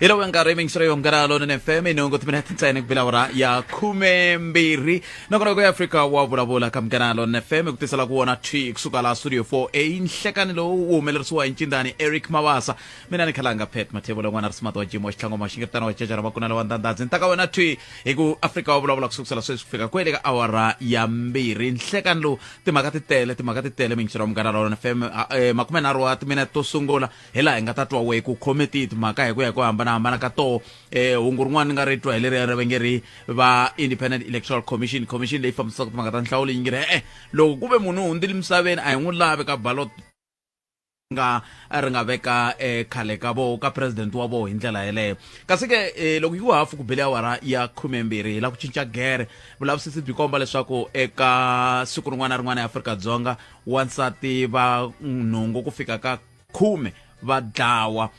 Hi lowu nkarhi mingisero yo Munghana Lonene FM nhungu timinete ntsena ku bila awara ya 12 nongonoko ya Afrika wa vulavula ka Munghana Lonene FM ku tisela ku wona thwi kusuka laha studio 4A nhlekani lowu wu humelerisiwa hi ncindani Eric Mabasa mina ni khalanga Pat Mathebula n'wana ri simati wa Jimo wa xitlhangoma xingiritana wa cecera vakunela wa ndandadzi ni ta ka wena thwi hi ku Afrika wa vulavula kusukusela sweswi ku fika kwele ka awara ya 2 nhlekani lowu timhaka ti tele timhaka ti tele mingisero ya Munghana Lonene FM 30 wa timinete to sungula hi laha hi nga ta twa we ku khome tihi timhaka hi ku ya hi ku hambanahambana ka toho hungu rin'wana ni nga ri twa hi leriya ri va nge ri va Independent Electoral Commission commission leyi fambisaka timhaka ta nhlawulo yi nge ri e-e loko ku ve munhu u hundzile misaveni a hi n'wi lavi ka ballot nga ri nga veka khale ka vo ka president wa vo hi ndlela yeleyo kasi ke loko yi ku hafu ku bele awara ya 12 hi la ku cinca gere vulavisisi byi komba leswaku eka siku rin'wana na rin'wana eAfrika-Dzonga wansati va nhungu ku fika ka 10 va dlawa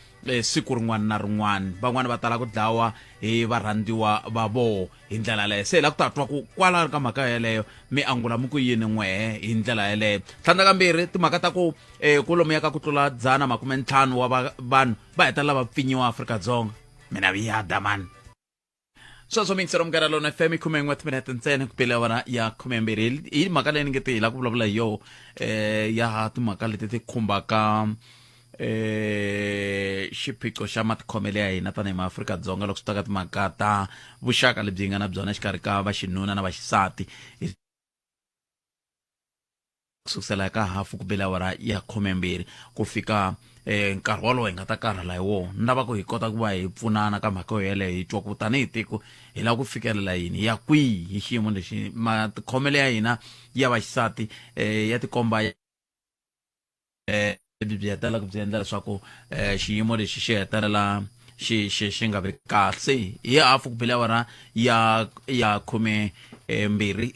siku rin'wana na rin'wana van'wana va tala ku dlawa hi varhandziwa va voho hi ndlela yaleyo se hi la ku ta twa ku kwala ka mhaka yeleyo mi angula mi ku yini n'wehe hi ndlela yeleyo tlhandlakambirhi timhaka ta ku kwalomuya ka ku tlula 150 wa vanhu va hetelela va pfinyiwa Afrika-Dzonga mina viyada mani sweswo mingisero Munghana Lona FM i 11 timinete ntsena ku bele awara ya 12 hi mhaka leyi ni nge ti hi la ku vulavula hi yoho ya timhaka leti ti khumbaka xiphiqo xa matikhomelo ya hina tanihi maAfrika-Dzonga loko swi ta ka timhaka ta vuxaka lebyi hi nga na byona exikarhi ka vaxinuna na vaxisati kusukisela ka hafu ku bele awara ya 12 ku fika nkarhi wolowo hi nga ta karhala hi wona ni lava ku hi kota ku va hi pfunana ka mhaka yo yeleyo hi twa ku tanihi tiko hi lava ku fikelela yini hi ya kwihi hi xiyimo lexi matikhomelo ya hina ya vaxisati ya tikomba lebyi byi hetelela byi endla leswaku xiyimo lexi xi hetelela xi xi xi nga vi kahle se hi hafu ku bele awara ya ya 12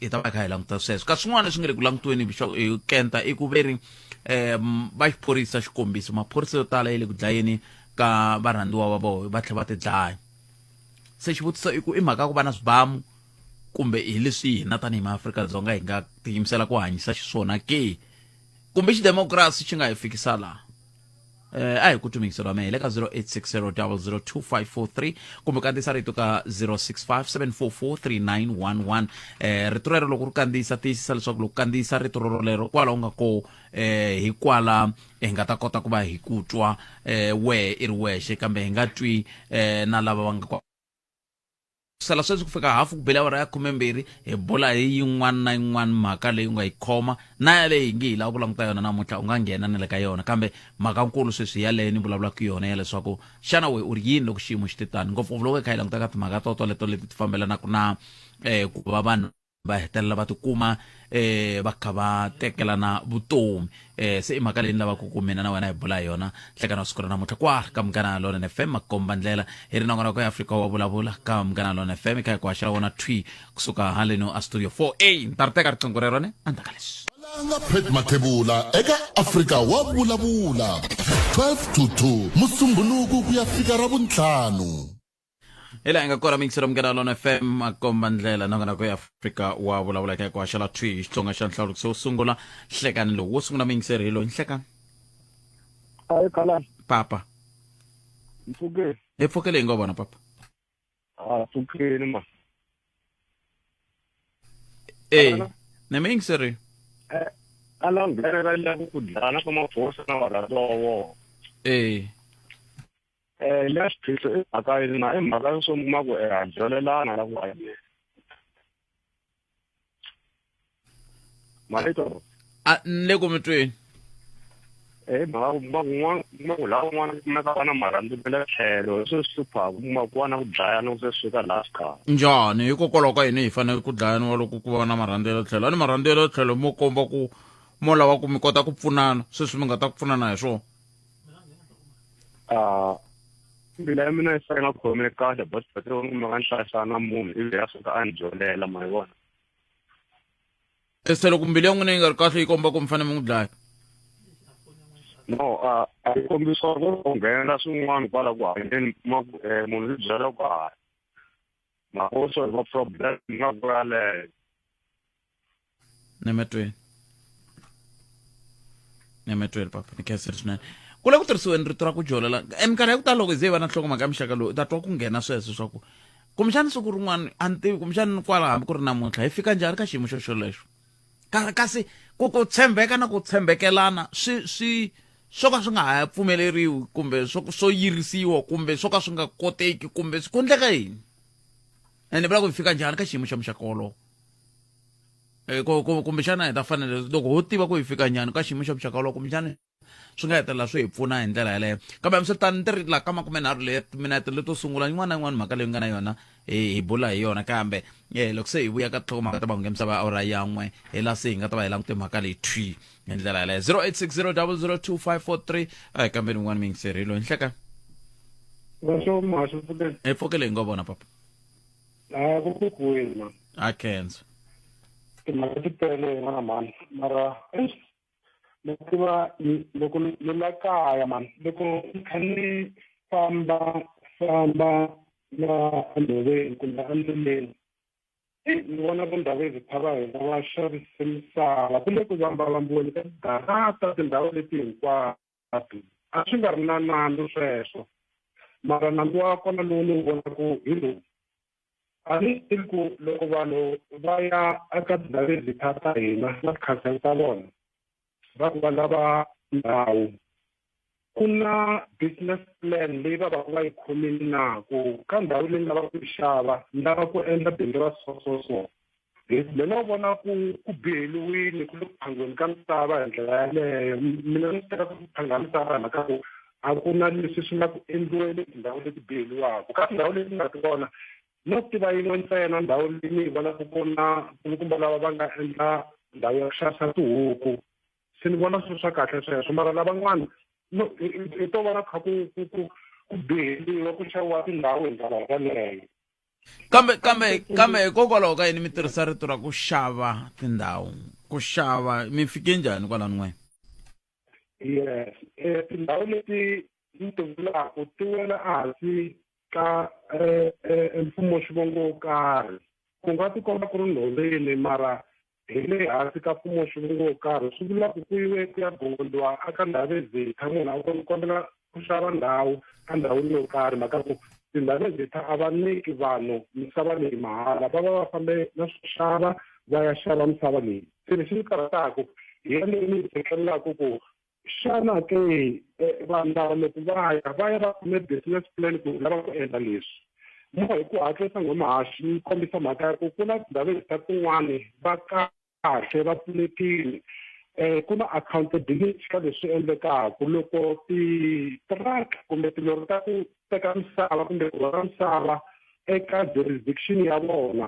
hi ta va hi kha hi languta sweswo kasi swin'wana leswi nga le ku langutiweni hi kenta i ku veri va xiphorisa xikombiso maphorisa yo tala ya le ku dlayeni ka varhandziwa va vona va tlhela va ti dlaya se xivutiso i ku i mhaka ya ku va na swibamu kumbe hi leswi hina tanihi maAfrika-Dzonga hi nga tiyimisela ku hanyisa xiswona ke kumbe xidemokirasi xi nga hi fikisa laha a hi ku tumingiselo wa mehe le ka 0860002543 kumbe kandziyisa rito ka 0657443911 rito rero loko ri kandziyisa tiyisisa leswaku loko kandziyisa rito rorolero kwala u nga ko hi kwala hi nga ta kota ku va hi ku twa wehe i ri wexe kambe hi nga twi na lava va nga kwa sala sweswi ku fika hafu ku bele awara ya 12 hi bula hi yin'wana na yin'wana mhaka leyi u nga yi khoma na yaleyi hi nge hi lava ku languta yona namuntlha u nga nghena na le ka yona kambe mhaka nkulu sweswi yaleyo ni vulavulaka yona ya leswaku xana we u ri yini loko xiyimo xi te tani ngopfungopfu loko hi kha hi languta ka timhaka to toleto leti ti fambelanaka na ku va vanhu va hetelela va tikuma va kha va tekelana vutomi se i mhaka leyi ni lavaka ku mina na wena hi bula hi yona nhlekani wa siku ra namuntlha kwala ka Munghana Lonene FM makomba ndlela hi ri nongonoko ya Afrika wa vulavula ka Munghana Lonene FM kha hi ku haxela wona thwi kusuka haleno a studio 4A ni ta ri teka riqingho rero ne endzhaku ka leswi Valanga Pat Mathebula eka Afrika wa vulavula 12 to 2 Musumbhunuku ku ya fika Ravuntlhanu. Hi laha hi nga kona mingiselo Munghana Lona FM makomba ndlela nongonoko ya Afrika wa vulavula eka ku haxela thwi hi Xitsonga xa nhlawulo wo sungula nhlekani lowu wo sungula mingiseri hi loyi nhlekani Ayi khala papa mpfukeni hi pfukele hi ngo vona papa a pfukeni ma e na mingiseri a la nghenela la ku dlana ka maphosa na varhandziwa wa vona e La xiphiqo i mhaka yini na i mhaka yo swo mi kuma ku ha byelelana la ku hanyeni marito a ni le ku mi tweni i mhaka ku kuma kun'wana kuma ku laha kun'wana ku kumeka va na marhandzu ma le tlhelo hi swo swi hluphaka kuma ku va na ku dlayana ku se swi fika laha swi kha njhani hikokwalaho ka yini hi fanele ku dlayaniwa loko ku va na marhandzu ya le tlhelo a ni marhandzu ya le tlhelo mo komba ku mo lava ku mi kota ku pfunana sweswi mi nga ta ku pfunana hi swona A mbilu ya mina yi sala yi nga khomeki kahle but loko ni kumeka ni hlayisana na munhu ivi a suka a ni jolela ma yi vona se loko mbilu ya n'wina yi nga ri kahle yi komba ku mi fanele mi n'wi dlaya no a a yi kombisa ku u nghenela swin'wana kwala ku hanyeni kuma ku munhu i byela ku hayi mhaka wo solve problem nga ku yaleyo nemetweni nemetweni papa ni khensile swinene Ku le ku tirhisiweni rito ra ku jolela. Eminkarhi ya ku tala loko hi ze hi va na nhlokomhaka ya muxaka lowu, u ta twa ku nghena sweswo swa ku kumbexani siku rin'wana a ni tivi kumbexani ni kwala hambi ku ri namuntlha hi fika njhani ka xiyimo xo xolexo. Kasi ku ku tshembeka na ku tshembekelana swi swi swo ka swi nga ha pfumeleriwi kumbe swo swo yirisiwa kumbe swo ka swi nga koteki kumbe ku endleka yini. Ene vula ku hi fika njhani ka xiyimo xa muxaka wolowo. Kumbexana hi ta fanele loko ho tiva ku hi fika njhani ka xiyimo xa muxaka wolowo kumbexana swi nga hetelela swi hi pfuna hi ndlela yaleyo. Kambe hambiswiritano ni ti ri la ka makumenharhu leya timinete leto sungula yin'wana na yin'wana mhaka leyi nga na yona hi bula hi yona kambe loko se hi vuya ka tinhlokomhaka ta mahungu ya misava ya awara ya n'we hi laha se hi nga ta va hi langute mhaka leyi thwi hi ndlela yaleyo. 0860002543 a hi kambeni wun'wana miyingiseri hi loyi nhleka. Vaxo muhaxi pfukeni. Hi pfukele hi ngo vona papa. A ku pfukiweni man. A khensa. Timhaka ti tele n'wana mhani mara eish ni tiva loko ni la kaya man loko ni kha ni famba famba la enhoveni kumbe endleleni ni vona vo Ndhavezitha va hina va xavise misava ku le ku vambavambiweni ka tidarata tindhawu leti hinkwato a swi nga ri na nandzu sweswo mara nandzu wa kona lowu ni wu vonaku hi lowu a ni tivi ku loko vanhu va ya eka tindhawu ta hina na tikhansele ta vona va ku va lava ndhawu ku na business plan leyi va va va yi khomile na ku ka ndhawu leyi ni lavaka ku yi xava ni lava ku endla bindzu ra so so so mina u vona ku ku biheliwile ku le ku phangweni ka misava hi ndlela yaleyo mina ni teka ku phanga misava hi mhaka ku a ku na leswi swi nga ku endliweni tindhawu leti biheliwaka ka tindhawu leti nga ti vona no tiva yin'we ntsena ndhawu leyi ni yi vonaka ku na nkulukumba lava va nga endla ndhawu ya ku xavisa tihuku se ni vona swilo swa kahle sweswo mara lavan'wana no i to vona kha ku ku ku ku biheliwa ku xaviwa tindhawu hi ndlela yaleyo. Kambe kambe kambe hikokwalaho ka yini mi tirhisa rito ra ku xava tindhawu ku xava mi fike njhani kwalano n'we? Yes, tindhawu leti ni ti vulaka ti wela ehansi ka mfumo xivongo wo karhi ku nga tikomba ku ri nhoveni mara hi le hansi ka mfumo xivongo wo karhi swi vula ku ku yiwe ku ya gondziwa aka Ndhavezitha munhu a kombela ku xava ndhawu endhawini yo karhi mhaka ku tindhavezitha a va nyiki vanhu misava leyi mahala va va va fambe na swo xava va ya xava misava leyi se lexi ni karhataka hi yona leyi ni yi tekelelaka ku xana ke vanhu lava loko va ya va ya va kume business plan ku lava ku endla leswi mo hi ku hatlisa n'wemahaxi yi kombisa mhaka ya ku ku na tindhawu tin'wani va kahle va pfunekile ku na accountability ka leswi endlekaka loko ti-truck kumbe tilori ta ku teka misava kumbe ku rhwala misava eka jurisdiction ya vona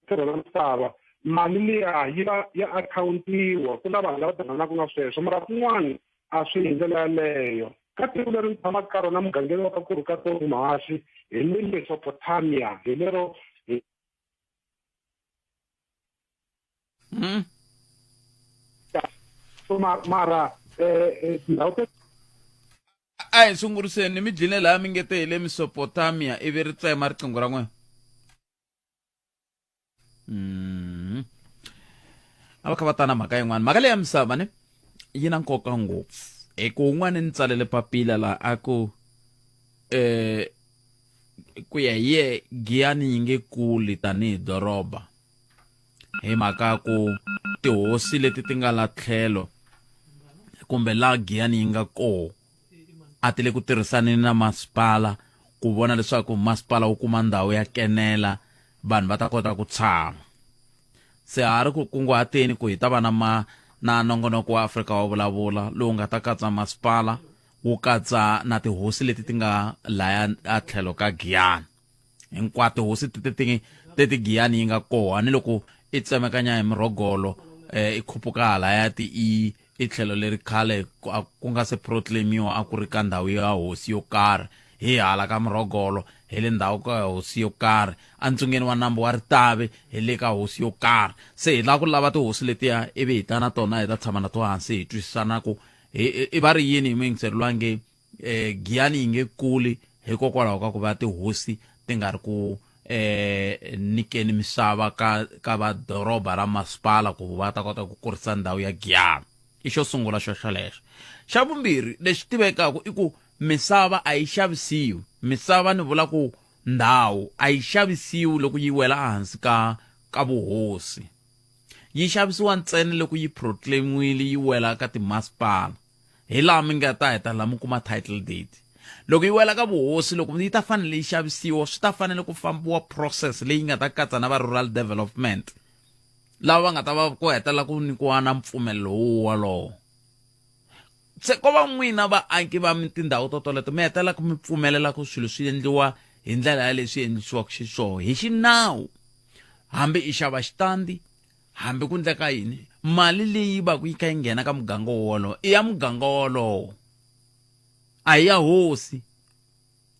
tirhela misava mali liya yi va ya akhawuntiwa ku na vanhu lava tirhanaka na sweswo mara kun'wana a swi hi ndlela yaleyo ka tiko leri ni tshamaka ka rona mugangeni wa ka ku ri ka Mahaxi hi le Mesopotamia hi lero hi So mara tindhawu te A hi sunguriseni mi dline laha mi nge te hi le Mesopotamia ivi ri tsema riqingho ra n'wina. A va kha va tana mhaka yin'wana mhaka leyi ya misava ne yi na nkoka ngopfu hi ku un'wana ni tsalele papila laha a ku ku ya hi ye Giyani yi nge kuli tanihi doroba hi mhaka ku tihosi leti ti nga la tlhelo kumbe la Giyani yi nga koho a ti le ku tirhisaneni na masipala ku vona leswaku masipala wu kuma ndhawu ya kenela vanhu va ta kota ku tshama. Se ha ri ku kunguhateni ku hi ta va na ma na nongonoko wa Afrika wa vulavula lowu nga ta katsa masipala wu katsa na tihosi leti ti nga laya a tlhelo ka Giyani hinkwato tihosi ti ti ti Giyani yi nga koho ni loko i tsemekanya hi mirhogolo i khupuka halaya ti i i tlhelo leri khale ku nga se proclaimiwa a ku ri ka ndhawu ya hosi yo karhi hi hala ka murhogolo hi le ndhawu ka hosi yo karhi entsungeni wa nambu wa Ritavi hi le ka hosi yo karhi se hi lava ku lava tihosi letiya ivi hi ta na tona hi ta tshama na to hansi hi twisisana ku i va ri yini hi muyingiseri loyi a nge Giyani yi nge kuli hikokwalaho ka ku va tihosi ti nga ri ku nyikeni misava ka ka va doroba ra masipala ku va ta kota ku kurisa ndhawu ya Giyani. I xo sungula xo xolexo. Xa vumbirhi lexi tivekaka i ku misava a yi xavisiwi. Misava ni vula ku ndhawu a yi xavisiwi loko yi wela ehansi ka ka vuhosi. Yi xavisiwa ntsena loko yi proclaim-wile yi wela ka timasipala. Hi laha mi nga ta heta laha mi kuma title deed. Loko yi wela ka vuhosi loko yi ta fanele yi xavisiwa swi ta fanele ku fambiwa process leyi nga ta katsa na va rural development lava va nga ta va ku hetelela ku nyikiwa na mpfumelelo wo wolowo. Se ko va n'wina vaaki va tindhawu to toleto mi hetelela ku mi pfumelela ku swilo swi endliwa hi ndlela ya leswi endlisiwaka xiswona hi xinawu. Hambi i xava xitandi hambi ku ndleka yini mali leyi va ku yi kha yi nghena ka muganga wolowo i ya muganga wolowo a hi ya hosi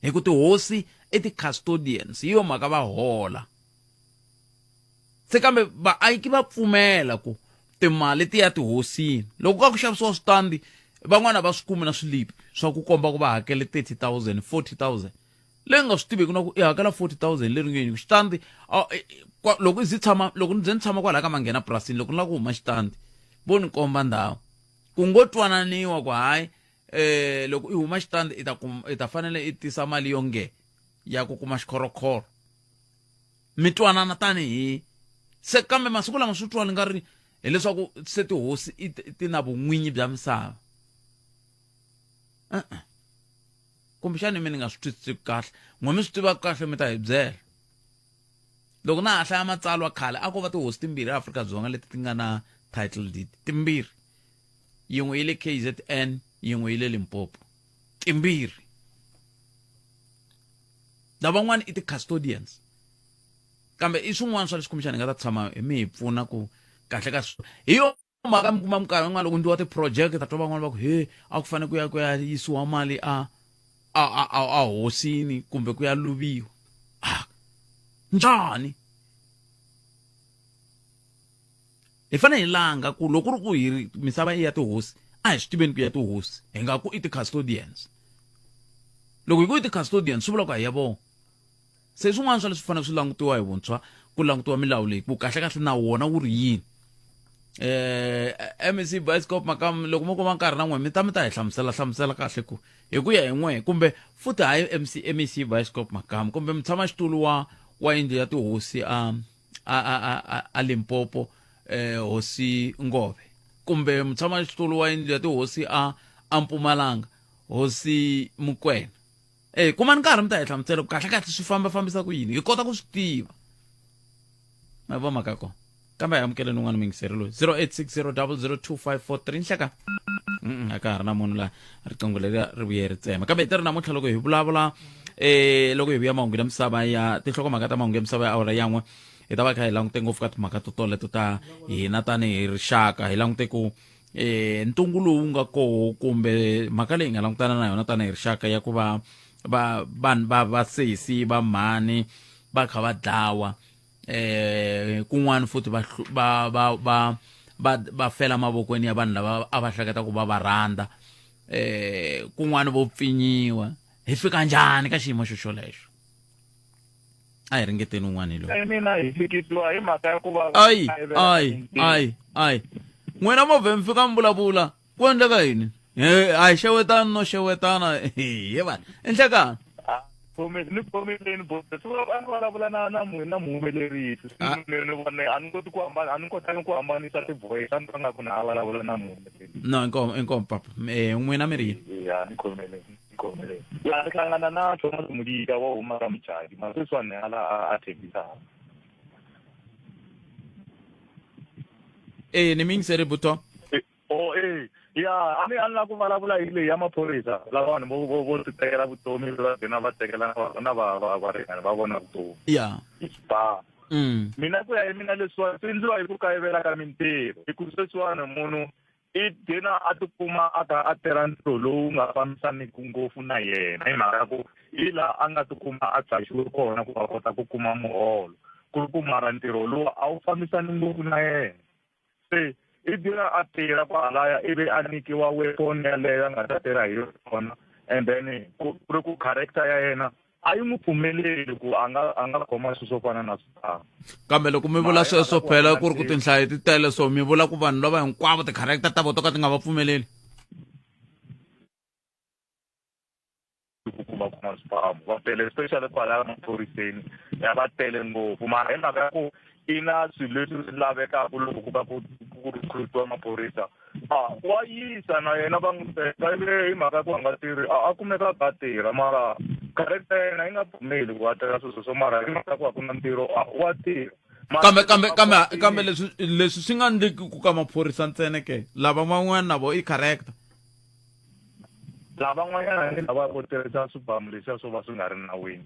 hi ku tihosi i ti-custodians hi yo mhaka va hola se kambe vaaki va pfumela ku timali ti ya tihosini loko ka ku xavisiwa switandi van'wana va swi kumi na swilipi swa ku komba ku va hakele 30000 40000 leyi nga swi tiveki na ku i hakela 40000 leri nge xitandi loko ndzi tshama loko ndzi tshama kwalaha ka manghena purasini loko ni lava ku huma xitandi vo ni komba ndhawu ku ngo twananiwa ku hayi eh loko i huma xitandi i ta i ta fanele i tisa mali yo nge ya ku kuma xikhorokhoro mi twanana tanihi se kambe masiku lama swi twala nga ri hileswaku se tihosi ti na vun'winyi bya misava e-e kumbexani mi ni nga swi twisisi kahle n'we mi swi tivaka kahle mi ta hi byela loko na ha hlaya matsalwa khale a ko va tihosi timbirhi eAfrika-Dzonga leti ti nga na title deed timbirhi yin'we yi le KZN yin'we yi le Limpopo timbirhi lavan'wana i ti-custodians kambe i swin'wana swa leswi kumbexana hi nga ta tshama mi hi pfuna ku kahle ka hi yo mhaka mi kuma minkarhi yin'wana loko ndliwa ti-project ta twa van'wana va ku he a ku fanele ku ya ku ya yisiwa mali a a a a hosini kumbe ku ya luviwa ah njhani hi fanele hi langa ku loko ku ri ku hi ri misava i ya tihosi a hi swi tiveni ku ya tihosi hi nga ku i ti-custodians loko hi ku i ti-custodians swi vula ku a hi ya vona se swin'wana swa leswi fanele swi langutiwa hi vuntshwa ku langutiwa milawu leyi ku kahle-kahle na wona wu ri yini eh MEC Bioscope Makamu loko mo kuma nkarhi na n'we mi ta mi ta hi hlamusela hlamusela kahle ku hi ku ya hi n'we kumbe futhi hayi MC MEC Bioscope Makamu kumbe mutshama xitulu wa wa yindlu ya tihosi a a a a, a Limpopo eh hosi Ngove kumbe mutshama xitulu wa yindlu ya tihosi a a Mpumalanga hosi Mukwena eh kumani nkarhi mi ta hi hlamusela ku kahle kahle swi famba fambisa ku yini hi kota ku swi tiva ma vo mhaka kona kambe hi amukeleni un'wana muyingiseri loyi 0860002543 nhleka a ka ha ri na munhu laha riqingho leriya ri vuye ri tsema kambe hi ti ri namuntlha loko hi vulavula eh loko hi vuya mahungu ya misava ya tinhlokomhaka ta mahungu ya misava ya awara yan'we hi ta va kha hi langute ngopfu ka timhaka to toleto ta hina tanihi rixaka hi langute ku eh ntungu lowu nga koho kumbe mhaka leyi nga langutana na yona tanihi rixaka ya ku va va vanhu va vasesi va mhani va kha va dlawa eh kun'wana futhi va va va va va va fela mavokweni ya vanhu lava a va hleketa ku va va rhandza eh kun'wana vo pfinyiwa hi fika njhani ka xiyimo xo xolexo a hi ringeteni un'wana hi loyi mina hi fikisiwa hi mhaka ya ku va ayi ayi ayi ayi n'wina movhe mi fika mi vulavula ku endleka yini he a hi xewetani no xewetana he vanhu enhlekani ni khomileni bosi a ni vulavula na na na muhumelerisi ni vone a ni koti ku hambana a ni kotangi ku hambanisa ti-voice a ni twa nga ku na a vulavula na muhumelerisi no inkomu inkomu papa n'wina mi ri yini ya ni khomeleni khomeleni ya ni hlangana na Thomas Mudika wa huma ka Mujadi mara sweswiwani a la a Tembisa eh ni mi yingiseri buto Oh eh ya a ni a ni lava ku vulavula hi leyi ya maphorisa lava vanhu vo vo vo ti tekela vutomi va gcina va tekela na va va varingani va vona vutomi ya ba mina ku ya hi mina leswiwani swi endliwa hi ku kayivela ka mintirho hi ku sweswiwani munhu i gcina a tikuma a kha a tirha ntirho lowu nga fambisaniki ngopfu na yena hi mhaka ya ku hi laha a nga tikuma a qachiwe kona ku a kota ku kuma muholo ku ri ku mara ntirho lowu a wu fambisani ngopfu na yena se i gcina a tirha kwahalaya ivi a nyikiwa weapon yaleyo a nga ta tirha hi yona and then ku ri ku character ya yena. A yi n'wi pfumeleli ku a nga a nga khoma swilo swo fana na swibamu. Kambe loko mi vula sweswo phela ku ri ku tinhlayo ti tele so mi vula ku vanhu lava hinkwavo ti-character ta vona to ka ti nga va pfumeleli. Ku kuma kuma swibamu va tele especially kwalaya maphoriseni ya va tele ngopfu mara hi mhaka ya ku i na swilo leswi swi lavekaka loko ku va ku ku recruitiwa maphorisa a wa yisa na yena va n'wi teka ivi hi mhaka ya ku a nga tirhi a a kumeka a ka tirha mara character ya yena yi nga pfumeli ku a tirha swilo sweswo mara hi mhaka ya ku a ku na ntirho a wa tirha kambe kambe kambe kambe leswi leswi swi nga ndleki ku ka maphorisa ntsena ke lava van'wana na vo i character. Lavan'wanyana ni lava vo tirhisa swibamu leswiya swo va swi nga ri nawini.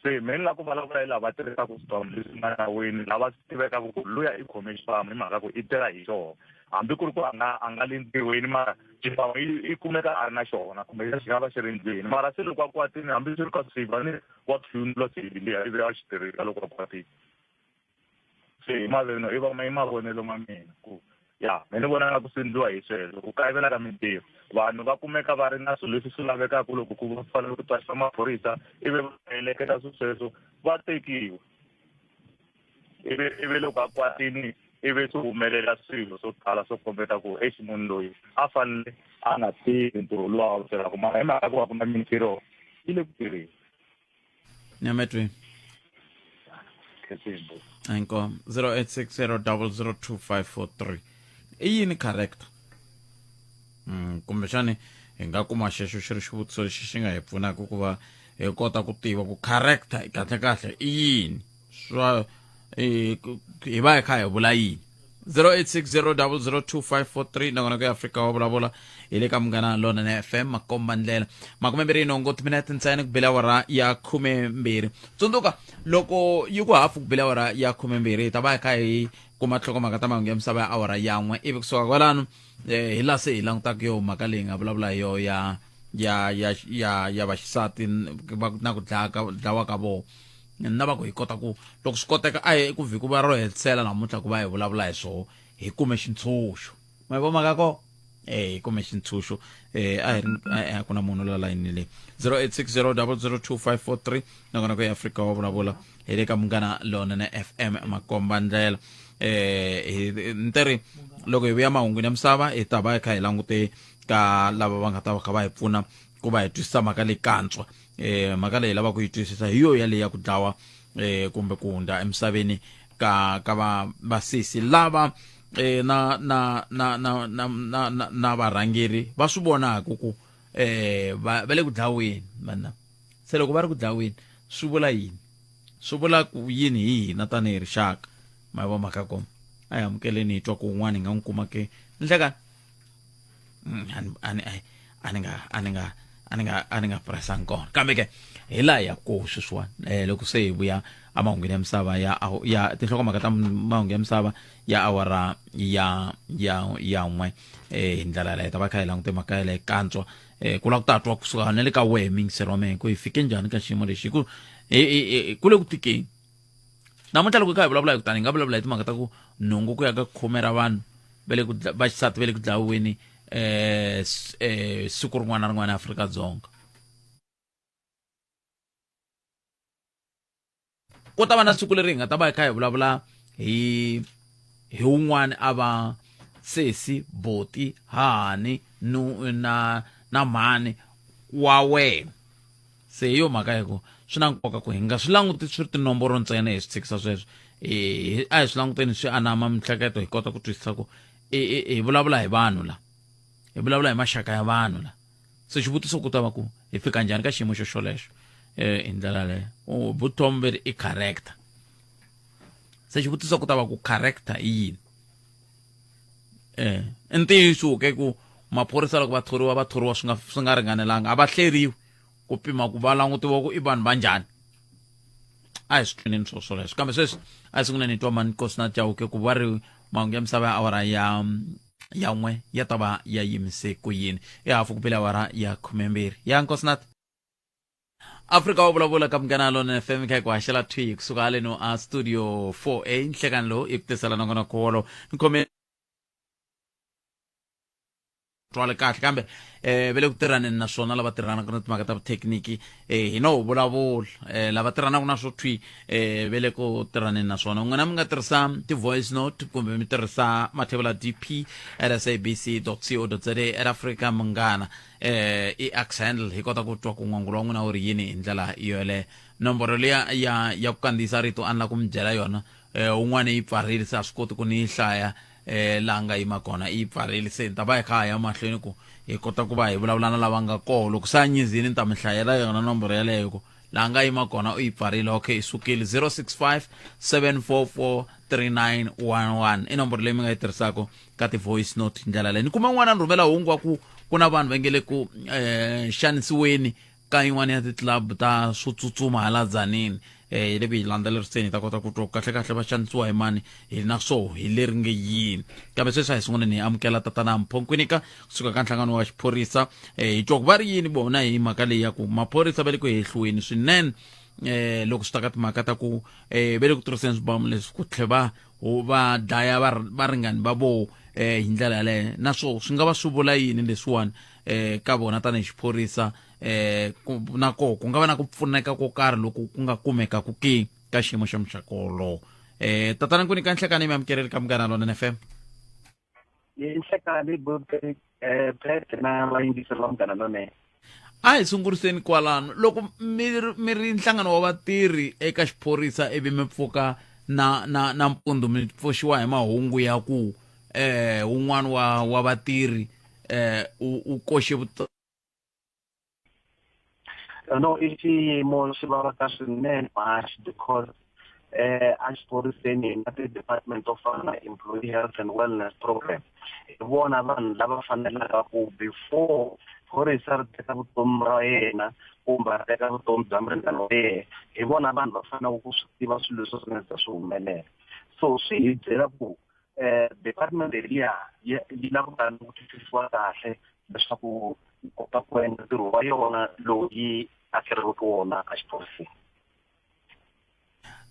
Se me ni lava ku vulavula hi lava tirhisaka swibamu leswi nga nawini, lava swi tivekaka ku luya i khome xibamu hi mhaka ku i tirha hi xona. Hambi ku ri ku a nga a nga le ntirhweni mara xibamu i i kumeka a ri na xona kumbe xi nga va xi ri ndlwini. Mara se loko a kwatile hambi swi ri ka swiva ni wa phefumula swivi liya ivi a xi tirhisa loko a kwatile. Se hi maveno i va i mavonelo ma mina ku ya me ni vona nga ku swi endliwa hi sweswo ku kayivela ka mintirho vanhu va kumeka va ri na swilo leswi swi lavekaka loko ku fanele ku tsarisa maphorisa ivi va heleketa swilo sweswo va tekiwa ivi ivi loko a kwatini ivi swi humelela swilo swo tala swo kombeta ku exi munhu loyi a fanele a nga tirhi ntirho lowu a wu tirhaka mara hi mhaka ku va ku na mintirho yi le ku tirheni. Nyametweni. Inkomo 0860002543. I yini character? Kumbexani hi nga kuma xexo xi ri xivutiso lexi xi nga hi pfunaka ku va hi kota ku tiva ku character kahle kahle i yini swa hi va hi kha hi vula yini. 0860002543 nakona ku ya Afrika wa vulavula hi le ka Munghana Lonene FM makomba ndlela 27 timinete ntsena ku bela awara ya 12. Tsundzuka loko yi ku hafu ku bela awara ya 12 hi ta va hi kha hi kuma nhlokomhaka ta mahungu ya misava ya awara ya 1 ivi kusuka kwalano hi laha se hi langutaka yo mhaka leyi nga vulavula hi yo ya ya ya ya ya vaxisati na ku dlaya ka dlawa ka vona na va ku hi kota ku loko swi koteka a hi ku vhiki va ro hetisela namuntlha ku va hi vulavula hi swoho hi kume xintshunxo ma yi vo mhaka ko eh hi kume xintshunxo eh a hi ri a ku na munhu la layini leyi 0860002543 nakona ku ya Afrika wa vulavula hi le ka Munghana Lonene FM makomba ndlela eh hi nteri loko hi vuya mahungwini ya misava hi ta va hi kha hi langute ka lava va nga ta va kha va hi pfuna ku va hi twisisa mhaka leyi kantswa eh mhaka leyi lavaka ku yi twisisa hi yo yaleyi ya ku dlawa eh kumbe ku hundza emisaveni ka ka va vasesi lava eh na na na na na na na, na varhangeri va swi vonaka ku eh va va le ku dlaweni mana se loko va ri ku dlaweni swi vula yini swi vula ku yini hi hina tanihi rixaka ma vo mhaka kona a hi amukeleni hi twa ku un'wana hi nga n'wi kuma ke nhlekani a ni a ni nga a ni nga a ni nga a ni nga pressanga kona kambe ke hi laha ya ko sweswiwani um loko se hi vuya emahungwini ya misava ya ya tinhlokomhaka ta mahungu ya misava ya awara ya ya ya n'we um hi ndlela yaleyo ta va kha hi langute mhaka yaleyo kantswa um ku lava ku ta twa kusuka na le ka wehe miyingiseri wa mehe ku hi fike njhani ka xiyimo lexi hi ku ku le ku tikeni namuntlha loko hi kha hi vulavula hi kutani hi nga vulavula hi timhaka ta ku nhungu ku ya ka khume ra vanhu va le ku va xisati va le ku dlaweni eh, eh siku rin'wana na rin'wana eAfrika-Dzonga ku ta va na siku leri hi nga ta va hi kha hi vulavula hi hi wun'wana a va sesi boti hahani nu na na mhani wa wena Se hi yo mhaka ya ku swi na nkoka ku hi nga swi languti swi ri tinomboro ntsena hi swi tshikisa sweswo. Hi a hi swi languteni swi anama mihleketo hi kota ku twisisa ku hi vulavula hi vanhu la, hi vulavula hi maxaka ya vanhu la. Se xivutiso ku ta va ku hi fika njhani ka xiyimo xo xolexo hi ndlela leyo. Vutomi veri i character. Se xivutiso ku ta va ku character i yini? I ntiyiso ke ku maphorisa loko va thoriwa va thoriwa swi nga swi nga ringanelanga a va hleriwi ku pima ku va langutiwa ku i vanhu va njhani a hi swi twineni swo swoleswo kambe sweswi a hi sunguleni hi twa mani nkosi na chauke ku va ri mahungu ya misava ya awara ya ya n'we ya ta va ya yimise ku yini i hafu ku pele awara ya khumembirhi ya nkosi nat Afrika wa vulavula ka Munghana Lonene FM kha hi ku haxela thwi kusuka haleno a studio 4A nhlekani lowu i ku tisela nongonoko wolowo ni khome Twali kahle kambe va le ku tirhaneni na swona lava tirhanaka na timhaka ta vuthekiniki hi no vulavula lava tirhanaka na swo thwi va le ku tirhaneni na swona. N'wina mi nga tirhisa ti-voice note kumbe mi tirhisa mathevula dp at sabc co za at Africa Munghana i x handle, hi kota ku twa ku n'wangulo wa n'wina wu ri yini hi ndlela yoleyo. Nomboro liya ya ku kandziyisa rito a ni la ku mi byela yona, un'wana yi pfarile, se a swi koti ku ni yi hlaya laha nga yima kona, yi pfarile. Se ni ta va hi kha ha ya mahlweni ku hi kota ku va hi vulavula na lava nga koho. Loko se a nyizini ni ta mi hlayela yona nomboro yaleyo ku laha nga yima kona u yi pfarile. Okay, yi sukile. 065 744 3911 i nomboro leyi mi nga yi tirhisaka ka ti-voice note. Ndlela leyi ni kuma n'wana ni rhumela hungu wa ku ku na vanhu va nge le ku xanisiweni ka yin'wana ya ti-club ta swo tsutsuma hala Dzanini. Hi le ku yi landzeleriseni, hi ta kota ku twa ku kahle-kahle va xanisiwa hi mani hi na swo hi leri nge yini. Kambe sweswi a hi sunguleni hi amukela tatana Mpho Nkwinika kusuka ka nhlangano wa xiphorisa, hi twa ku va ri yini vona hi mhaka leyi ya ku maphorisa va le ku hehliweni swinene loko swi ta ka timhaka ta ku va le ku tirhiseni swibamu leswi ku tlhe va va dlaya varingani va voho hi ndlela yaleyo, naswo swi nga va swi vula yini leswiwani ka vona tanihi xiphorisa, na koho ku nga va na ku pfuneka ko karhi loku ku nga kumeka ku ke ka xiyimo xa muxaka wolowo. Tatana Nkwinika, nhlekani, mi amukeleli ka Munghana Lonene FM. Nhlekani Pet na vayingiseri va Munghana Lonene. A hi sunguriseni kwalano. Loko mi ri nhlangano wa vatirhi eka xiphorisa, ivi mi pfuka na mpundzu mi pfuxiwa hi mahungu ya ku wun'wana wa vatirhi u koxe No, i xiyimo xi vavaka swinene muhaxi, because a xiphoriseni hi na ti-department to fana na employee health and wellness program. Hi vona vanhu lava fanelaka ku before phorisa ri teka vutomi ra yena kumbe a teka vutomi bya muringani wa yena, hi vona vanhu va fanelaka ku swi tiva swilo leswi swi nga za swi humelela. So swi hi byela ku department liya yi lava ku ta ku twisisiwa kahle leswaku yi kota ku endla ntirho wa yona lowu yi akeriweke wona a xiphoriseni.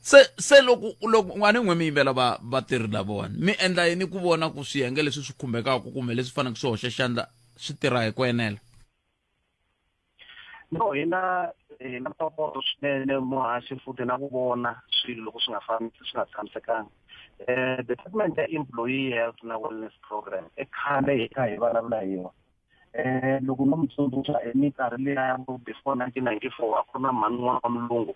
Se loko n'wana n'we mi yimbela va vatirhi lavawani, mi endla yini ku vona ku swiyenge leswi swi khumbekaka kumbe leswi faneleke swi hoxa xandla swi tirha hi ku enela? No, hi na ntokoto swinene muhaxi, futhi na ku vona swilo loko swi nga fambi, swi nga tshamisekanga. Department ya employee health na wellness program i khale hi kha hi vulavula hi yona. Loko no mi tsundzuxa, hi minkarhi liya ya before 1994, a ku ri na mhani un'wana wa mulungu,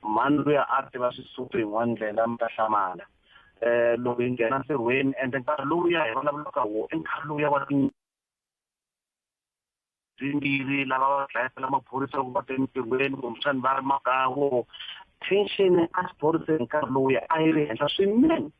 mhani luya a tiva Swisotho yin'wana ndlela, mi ta hlamala. Loko hi nghena ntirhweni, ende nkarhi lowuya hi vulavulaka wo i nkarhi lowuya wa timbirhi, lava va dlayetela maphorisa loko va te emintirhweni kumbexani va ri makaya wo, tension a xiphoriseni nkarhi lowuya a yi ri henhla swinene,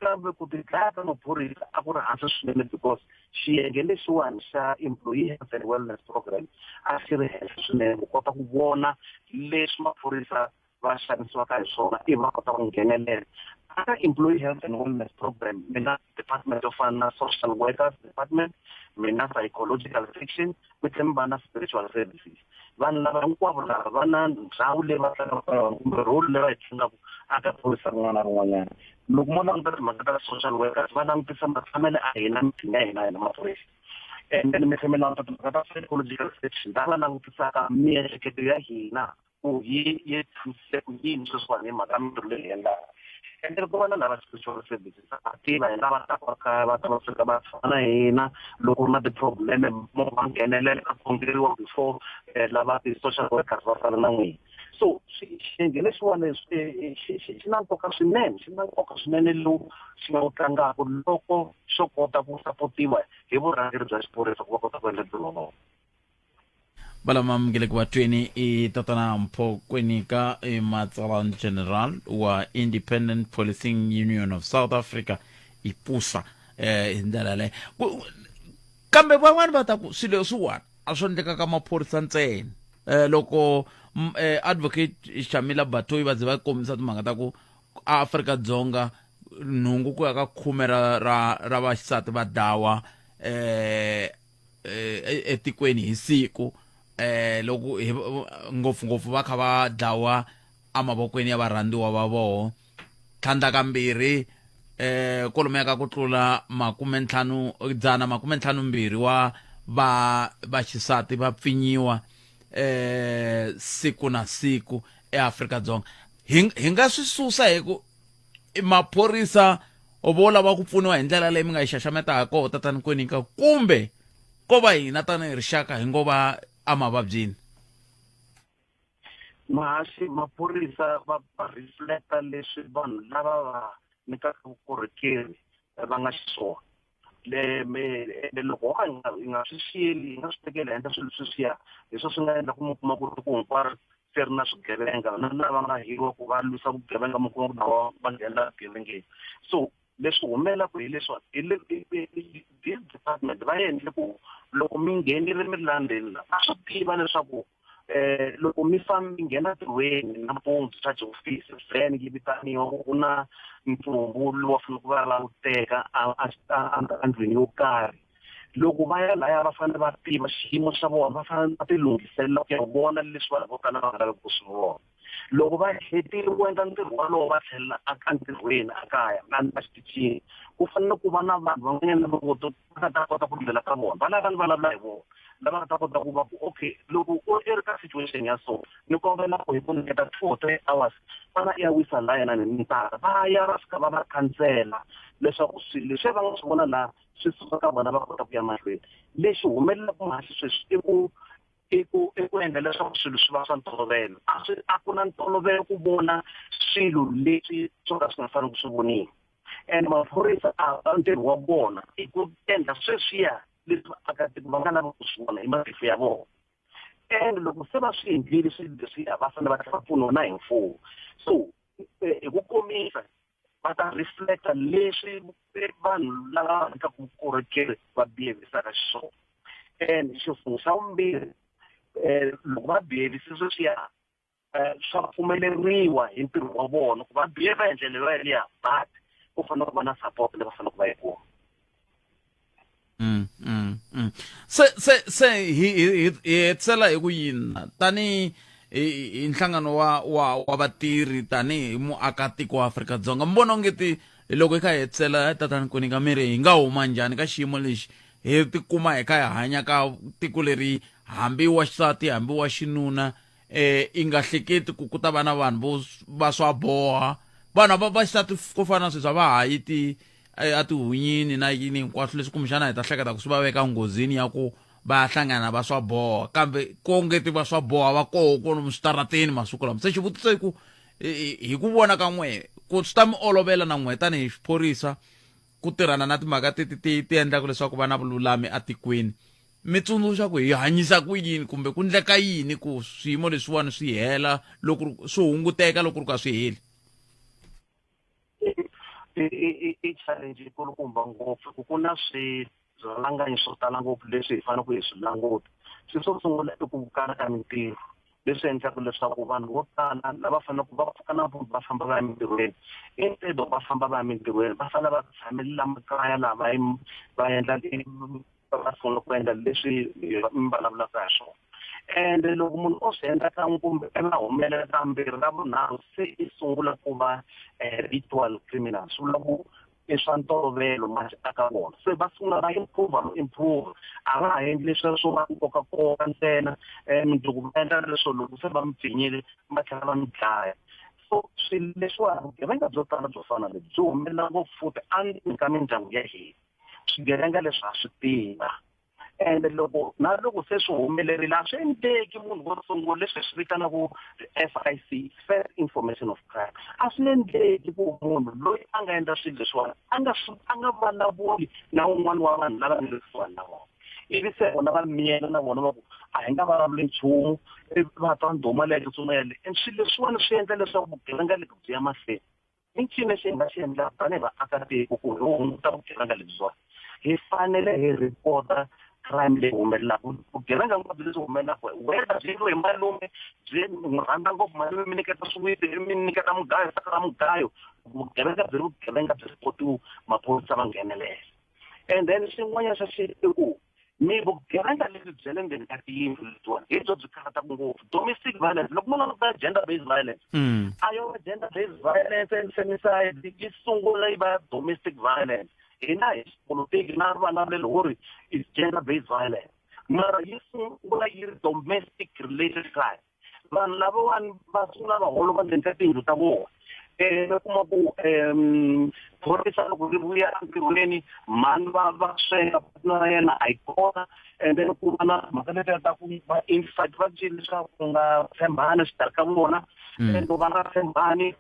kambe ku ti dlaya ka maphorisa a ku ri hansi swinene, because xiyenge lexiwani xa employee health and wellness program a xi ri henhla swinene ku kota ku vona leswi maphorisa va xanisiwaka hi swona, ivi va kota ku nghenelela. Aka employee health and wellness program mi na department yo fana na social workers department, mi na psychological section, mi tlhela mi va na spiritual services. Vanhu lava hinkwavo lava va na ndhawu leyi va tlangaka ka yona kumbe role leyi va yi tlangaka aka phorisa rin'wana na rin'wanyana. Loko mo languta timhaka ta social workers, va langutisa matshamelo a hina, mithini ya hina, hina maphorisa, and then mi tlhela mi languta timhaka ta psychological section, lava langutisaka miehleketo ya hina ku hi yi tshamisise ku yini sweswiwani hi mhaka mintirho leyi hi endlaka. And then ku va na lava spiritual services, va tiva hi lava taka kaya, va ta va fika va tshama na hina loko ri na ti-problem, mo va nghenelela ka khongeriwa before lava ti-social workers va sala na n'wina. So xiyenge lexiwani xi na nkoka swinene, xi na nkoka swinene lowu xi nga wu tlangaka loko xo kota ku sapotiwa hi vurhangeri bya xiphorisa ku va kota ku endla ntirho wolowo. Valama mukele ku vatweni i tatana Mpho Kwinika, i matsalani general wa Independent Policing Union of South Africa, IPUSA. Hi ndlela yaleyo, kambe van'wani va ta ku swilo leswiwani a swo endleka ka maphorisa ntsena. Loko advocate Shamila Batohi va ze va kombisa timhaka ta ku Afrika-Dzonga 8 ku ya ka 10 ra vaxisati va dawa etikweni hi siku, loko hi ngopfungopfu va kha va dlawa emavokweni ya varhandziwa va voho. Tlhandla kambirhi, Kwalomuya ka ku tlula makumentlhanu dzana makumentlhanu-mbirhi wa va vaxisati va pfinyiwa siku na siku eAfrika-Dzonga. Hi hi nga swi susa hi ku maphorisa vo lava ku pfuniwa hi ndlela leyi mi nga yi xaxameta ha koho tatani Kwinika kumbe ko va hina tanihi rixaka hi ngo va emavabyini? Mahaxi, maphorisa va va reflecta leswi vanhu lava va nyikaka vukorhokeri va nga xiswona. Le me ende loko ho ka hi nga hi nga swi xiyeli hi nga swi tekeli henhla swilo sweswiya hi swona swi nga endla ku mi kuma ku ri tiko hinkwaro se ri na swigevenga na lava nga hiriwa ku va lwisa vugevenga mi kuma ku na vona va nghenelela vugevengeni. So leswi humelelaka hi leswiwani hi le this department va endle ku loko mi nghenile mi ri la ndzeni la va swi tiva leswaku loko mi famba mi nghena ntirhweni nampundzu charge office van yi vitaniwa ku ku na ntsumbu lowu va faneleke va ya wu teka endlwini yo karhi loko va ya laya va fanele va tiva xiyimo xa vona va fanele va ti lunghiselela ku ya vona leswi vanhu vo tala va nga laveki ku swi vona loko va hetile ku endla ntirho wolowo va tlhelela entirhweni ekaya na xitichini ku fanele ku va na vanhu van'wanyana lava ngo va nga ta kota ku rilela ka vona va lava ni vulavula hi vona lava nga ta kota ku va ku okay loko u i ri ka situation ya so ni kombela ku hi ku nyiketa 2 or 3 hours fana i ya wisa la yena ni tata va ya va fika va va khansela leswaku swilo leswi va nga swi vona laha swi suka ka vona va kota ku ya mahlweni. Lexi humelelaka muhaxi sweswi i ku endla leswaku swilo swi va swa ntolovelo. A swi a ku na ntolovelo ku vona swilo leswi swo ka swi nga fanele ku swi voniwa and maphorisa a ntirho wa vona i ku endla sweswiya leswi vaakatiko va nga lava ku swi vona hi matihlo ya vona and loko se va swi endlile swilo leswiya va fanele va tlhela va pfuniwa na hi mfumo. So hi ku komisa va ta reflecta leswi vanhu lava va nyikaka vukorhokeri va behavisaka xiswona. And xo sungula, xa vumbirhi, loko va behavise sweswiya swa pfumeleriwa hi ntirho wa vona ku va behave hi ndlela yaliya but ku fanele ku va na support leyi va faneleke va yi kuma. Se hi hetisela hi ku yini tani hi nhlangano wa vatirhi tani hi muakatiko wa Afrika-Dzonga mi vona onge ti loko hi kha hi hetisela tatani Kwinika mi ri hi nga huma njhani ka xiyimo lexi hi tikuma hi kha hi hanya ka tiko leri hambi wa xisati hambi wa xinuna i nga hleketi ku ku ta va na vanhu vo va swa boha vanhu va vaxisati ku fana na sweswi a va ha yi ti a tihunyini na yini hinkwaswo leswi kumbexana hi ta hleketa ku swi va veka nghozini ya ku va ya hlangana va swa boha kambe kongeti va swa boha va koho konomu switarateni masiku lama. Se xivutiso i ku hi ku vona ka n'wehe ku swi ta mi olovela na n'wehe tanihi xiphorisa ku tirhana na timhaka teti ti ti endlaka leswaku va na vululami atikweni mi tsundzuxa ku hi hanyisa ku yini kumbe ku ndleka yini ku swiyimo leswiwani swi hela loko swi hunguteka loko ri ka swi heli? I challenge yikulukumba ngopfu ku ku na swirhalanganyi swo tala ngopfu leswi hi faneleke hi swi languta. Xilo xo sungula i ku kala ka mintirho leswi endlaka leswaku vanhu vo tala lava faneleke va pfuka nampundzu va famba va ya emintirhweni instead of va famba va ya emintirhweni va fanele va tshamelela makaya laha va va endla va sungula ku endla leswi mi vulavulaka hi swona. Ende loko munhu o swi endla kan'we kumbe va humelela kambirhi ra vunharhu se i sungula ku va ritual criminal swi vula ku i swa ntolovelo manje aka vona se va sungula va improve no improve a va ha endli leswiya swo va kokakoka ntsena mundzuku va endla leswo loko se va mi pfinyile va tlhela va mi dlaya. So swilo leswiwani vugevenga byo tala byo fana lebyi byi humelela ngopfu futhi endzeni ka mindyangu ya hina. Swigevenga leswi ha swi tiva ende loko na loko se swi humelerile a swi endleki munhu wo sungula leswi hi swi vitanaka FIC, first information of crime, a swi endleki ku munhu loyi a nga endla swilo leswiwani a nga swi a nga vulavuli na un'wana wa vanhu lava nga le kusuhani na vona ivi se vona va miyela na vona va ku a hi nga vulavuli nchumu va twa ndhuma leyi tsutsuma yale and swilo leswiwani swi endla leswaku vugevenga lebyi byi ya mahlweni. I ncini lexi hi nga xi endlaka tanihi vaakatiko ku hi hunguta vugevenga lebyiwani? Hi fanele hi report-a crime leyi humelelaka. Vugevenga hinkwabyo lebyi humelelaka whether byi endliwe hi malume byi n'wi rhandza ngopfu malume mi nyiketa swiwitsi mi nyiketa mugayo saka ra mugayo vugevenga byi ri vugevenga byi report-iwa maphorisa va nghenelela. And then xin'wanyana xa xi i ku. Mi vugevenga lebyi bya le ndzeni ka tiyindlu lebyiwani hi byo byi karhataka ngopfu. Domestic violence, loko munhu a languta gender based violence, a yo va gender based violence and femicide yi sungula yi va domestic violence. Hina hi xipolotiki na vulavulelo ho ri is gender based violence, mara yi sungula yi ri domestic related crime. Vanhu lavawani va sungula va holova ndzeni ka tiyindlu ta vona. Mi kuma ku phorisa loko ri vuya entirhweni mhani va va sweka partner ya yena a yi kona, and then ku va na mhaka letiya ta ku va infight, va cile leswaku ku nga tshembani exikarhi ka vona. And va nga tshembani,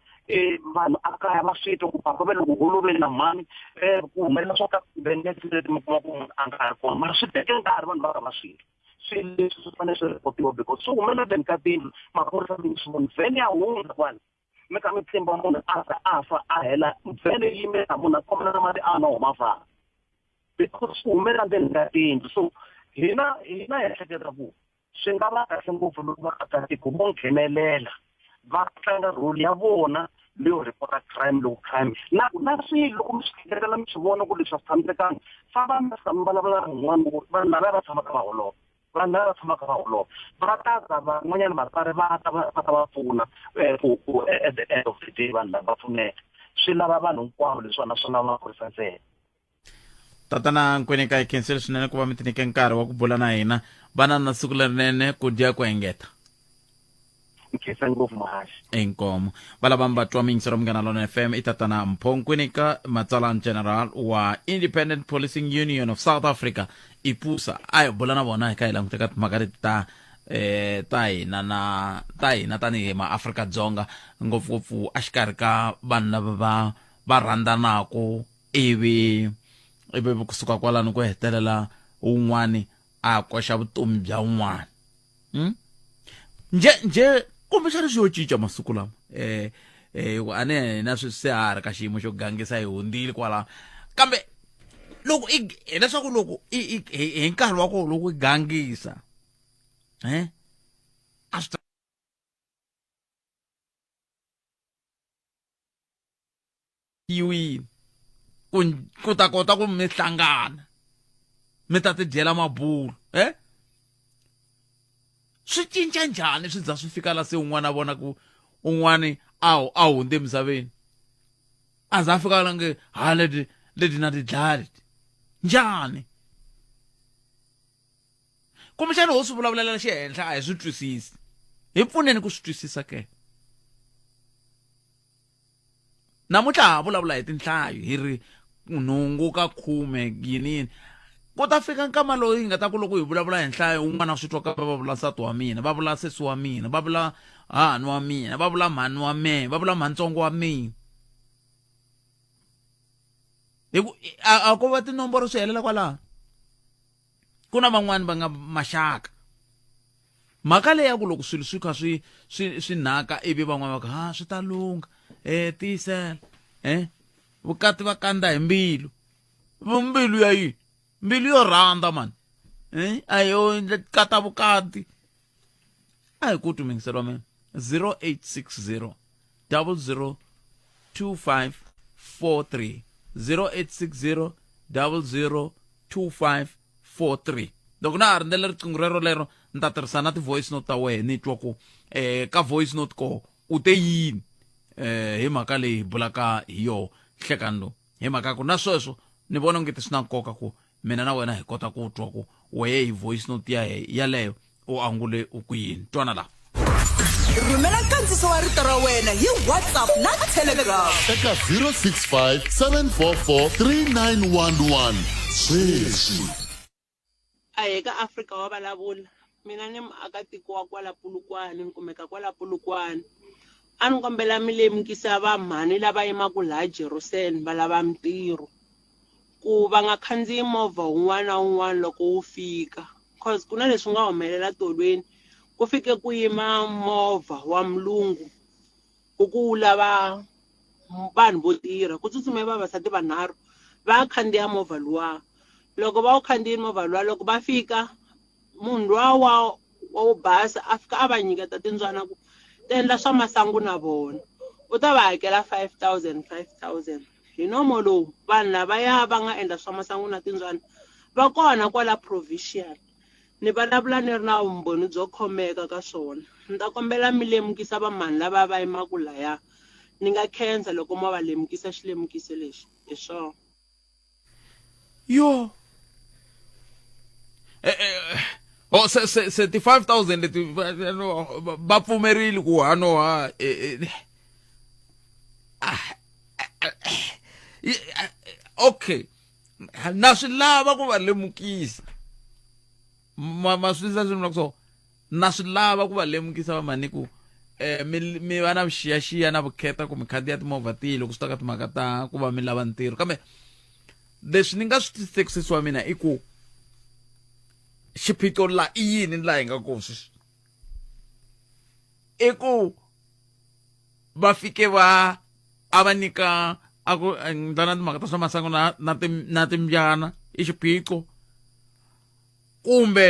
vanhu a kaya va swi twa ku papa va le ku holoveni na mhani, ku humelela swo ka the next minute mi kuma ku munhu a nga ha ri kona, mara swi teke nkarhi vanhu va kha va swi twa. Swilo leswi swi fanele swi rhipotiwa because swi humelela ndzeni ka tiyindlu, maphorisa mi swi voni vhene ya hundza kwala, mi kha mi tlimba munhu a za a fa a hela, vhene yi yime na munhu a khomela na mati a nwa huma famba, because swi humelela ndzeni ka tiyindlu. So hina hi ehleketa ku swi nga va kahle ngopfu loko vaakatiko vo nghenelela va tlanga role ya vona leyo report crime loko crime na na swilo loko mi swi hleketela mi swi vona ku leswi a swi tshamisekanga, famba mi fika mi vulavula na un'wana ku vanhu lavaya va tshamaka va holova, vanhu lava va tshamaka va holova va ta ta van'wanyana vatswari va ta va va ta va pfuna ku ku at the end of the day vanhu lava va pfuneka. Swi lava vanhu hinkwavo leswiwani, naswona maphorisa ntsena. Tatana Nkwenika, hi khensile swinene ku va mi tinyike nkarhi wa ku bula na hina. Vana na siku lerinene, ku dya ku engeta. Nkhensa ngopfu muhaxi. Inkomo. Valava mi va twa miyingiselo Munghana Lona FM i tatana Mpho Nkwinika, matsalani general wa Independent Policing Union of South Africa, IPUSA. A hi bula na vona hi kha hi languteka timhaka leti ta ta hina na ta hina tanihi maAfrika-Dzonga, ngopfungopfu exikarhi ka vanhu lava va va rhandzanaka, ivi ivi kusuka kwalano ku hetelela wun'wani a koxa vutomi bya wun'wana. Nje nje kumbexana swi yo cinca masiku lama, ku a ni hina sweswi se ha ha ri ka xiyimo xo gangisa, hi hundzile kwalaho, kambe loko i hileswaku loko i i hi nkarhi wa kona loko i gangisa a swi yiwini ku ku ta kota ku mi hlangana mi ta ti dyela mabulo, swi cinca njhani swi za swi fika la se un'wana a vona ku un'wani a a hundze emisaveni, a za a fika la nge ha leti leti na ti dlaya leti njhani? Kumbexana ho swi vulavulela xihenhla a hi swi twisisi, hi pfuneni ku swi twisisa ke. Namuntlha ha vulavula hi tinhlayo, hi ri nhungu ka khume yini yini. Ku ta fika nkama lowu hi nga ta ku loko hi vulavula hi nhlayo un'wana swi twa ka va vula nsati wa mina, va vula sesi wa mina, va vula hahani wa mina, va vula mhani wa mehe, va vula mhantsongo wa mina. Hi ku a ko va tinomboro swi helela kwalaho. Ku na van'wani va nga maxaka. Mhaka leyi ya ku loko swilo swi kha swi swi swi naka ivi van'wana va ku ha swi ta lungha, tiyisela, vukati va kandza hi mbilu. Mbilu ya yini? Mbilu yo rhandza mani, a yo endla kata vukati. A hi ku twi mingiselo wa mina 0860 00 2543, 0860 00 2543. Loko na ha rindzele riqingho rero lero, ni ta tirhisa na ti-voice note ta wehe, ni twa ku ka voice note ko u te yini hi mhaka leyi hi bulaka hi yoho nhlekani lowu, hi mhaka ku na sweswo ni vona onge ti swi na nkoka ku mina na wena hi kota ku twa ku wehe hi voice note ya yaleyo u angule u ku yini. Twana laha. Rhumela nkandziso wa rito ra wena hi WhatsApp na Telegram eka 065 744 3911 sweswi. Ahee ka Afrika wa vulavula. Mina ni muakatiko wa kwala Polokwane, ni kumeka kwala Polokwane. A ni kombela mi lemukisa va mhani lava yimaka laha Jerusalem va lava mintirho ku va nga khandziyi movha wun'wana na wun'wana loko wu fika, cause ku na leswi nga humelela tolweni. Ku fike ku yima movha wa mulungu ku ku wu lava vanhu vo tirha, ku tsutsume vavasati vanharhu va khandziya movha luwa. Loko va wu khandziyile movha luwa, loko va fika munhu luwa wa wo basa a fika a va nyiketa timbyana ku ti endla swa masangu na vona, u ta va hakela 5000 5000. Hi nomo lowu vanhu lavaya va nga endla swa masangu na timbyana Va kona kwala provincial. Ni vulavula ni ri na vumbhoni byo khomeka ka swona. Ni ta kombela mi lemukisa vamhani lava va yimaka laya. Ni nga khensa loko mo va lemukisa xilemukiso lexi. Hi swona. Yo. Eh, eh, oh se se se ti 5000 leti va pfumerile ku ha no ha eh, eh, ah, eh, okay na swi lava ku va lemukisa ma ma swi twisisa leswi so na swi lava ku va lemukisa va mani ku eh mi mi va na vuxiyaxiya na vukheta ku mi khandziya timovha tihi loko swi ta ka timhaka ta ku va mi lava ntirho kambe leswi ni nga swi twisiseki sesi wa mina i ku xiphiqo la i yini laha hi nga ko sweswi i ku va fike va a va nyika a ku endla na timhaka ta swa masangu na na na timbyana i xiphiqo kumbe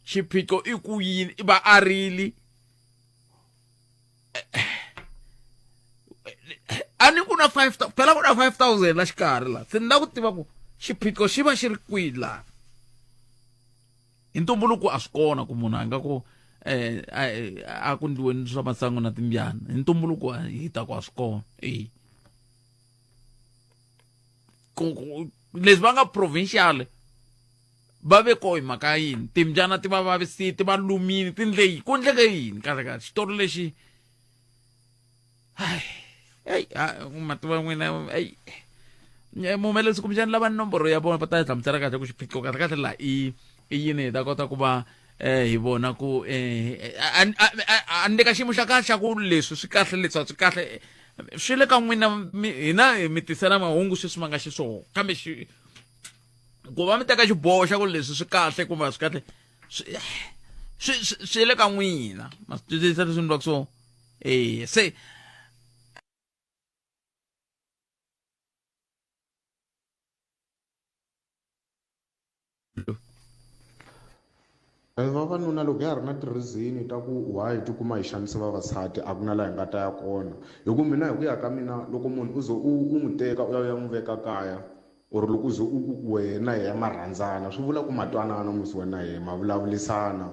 xiphiqo i ku yini va arile a ni ku na 5 phela ku na 5000 la xikarhi la se ni lava ku tiva ku xiphiqo xi va xi ri kwihi laha hi ntumbuluko a swi kona ku munhu a nga ku eh a ku ndliweni swa masangu na timbyana hi ntumbuluko hi ta ku a swi kona e leswi va nga provincial va ve ko hi mhaka ya yini timbyana ti va vavisile ti va lumile ti ndle yini ku ndleke yini kahle kahle xitori lexi hayi eyi mativa n'wina eyi muhumelerisi kumbexani lava nomboro ya vona va ta yi hlamusela kahle ku xiphiqo kahle kahle laha i i yini hi ta kota ku va eh hi vona ku eh a ni le ka xiyimo xa kahle xa ku leswi swi kahle leswi a swi kahle swi le ka n'wina hina hi mi tisela mahungu sweswi ma nga xiswona kambe xi ku va mi teka xiboho xa ku leswi swi kahle kumbe a swi kahle swi swi le ka n'wina ma swi twisisa leswi ni vulaka swona eya se Vavanuna loko ya ha ri na ti-reason ta ku why hi tikuma hi xanisa vavasati a ku na laha hi nga ta ya kona hi ku mina hi ku ya ka mina loko munhu u ze u u n'wi teka u ya u ya n'wi veka kaya or loko u ze u ku wena na yena ma rhandzana swi vula ku ma twanana musi wena na yena ma vulavurisana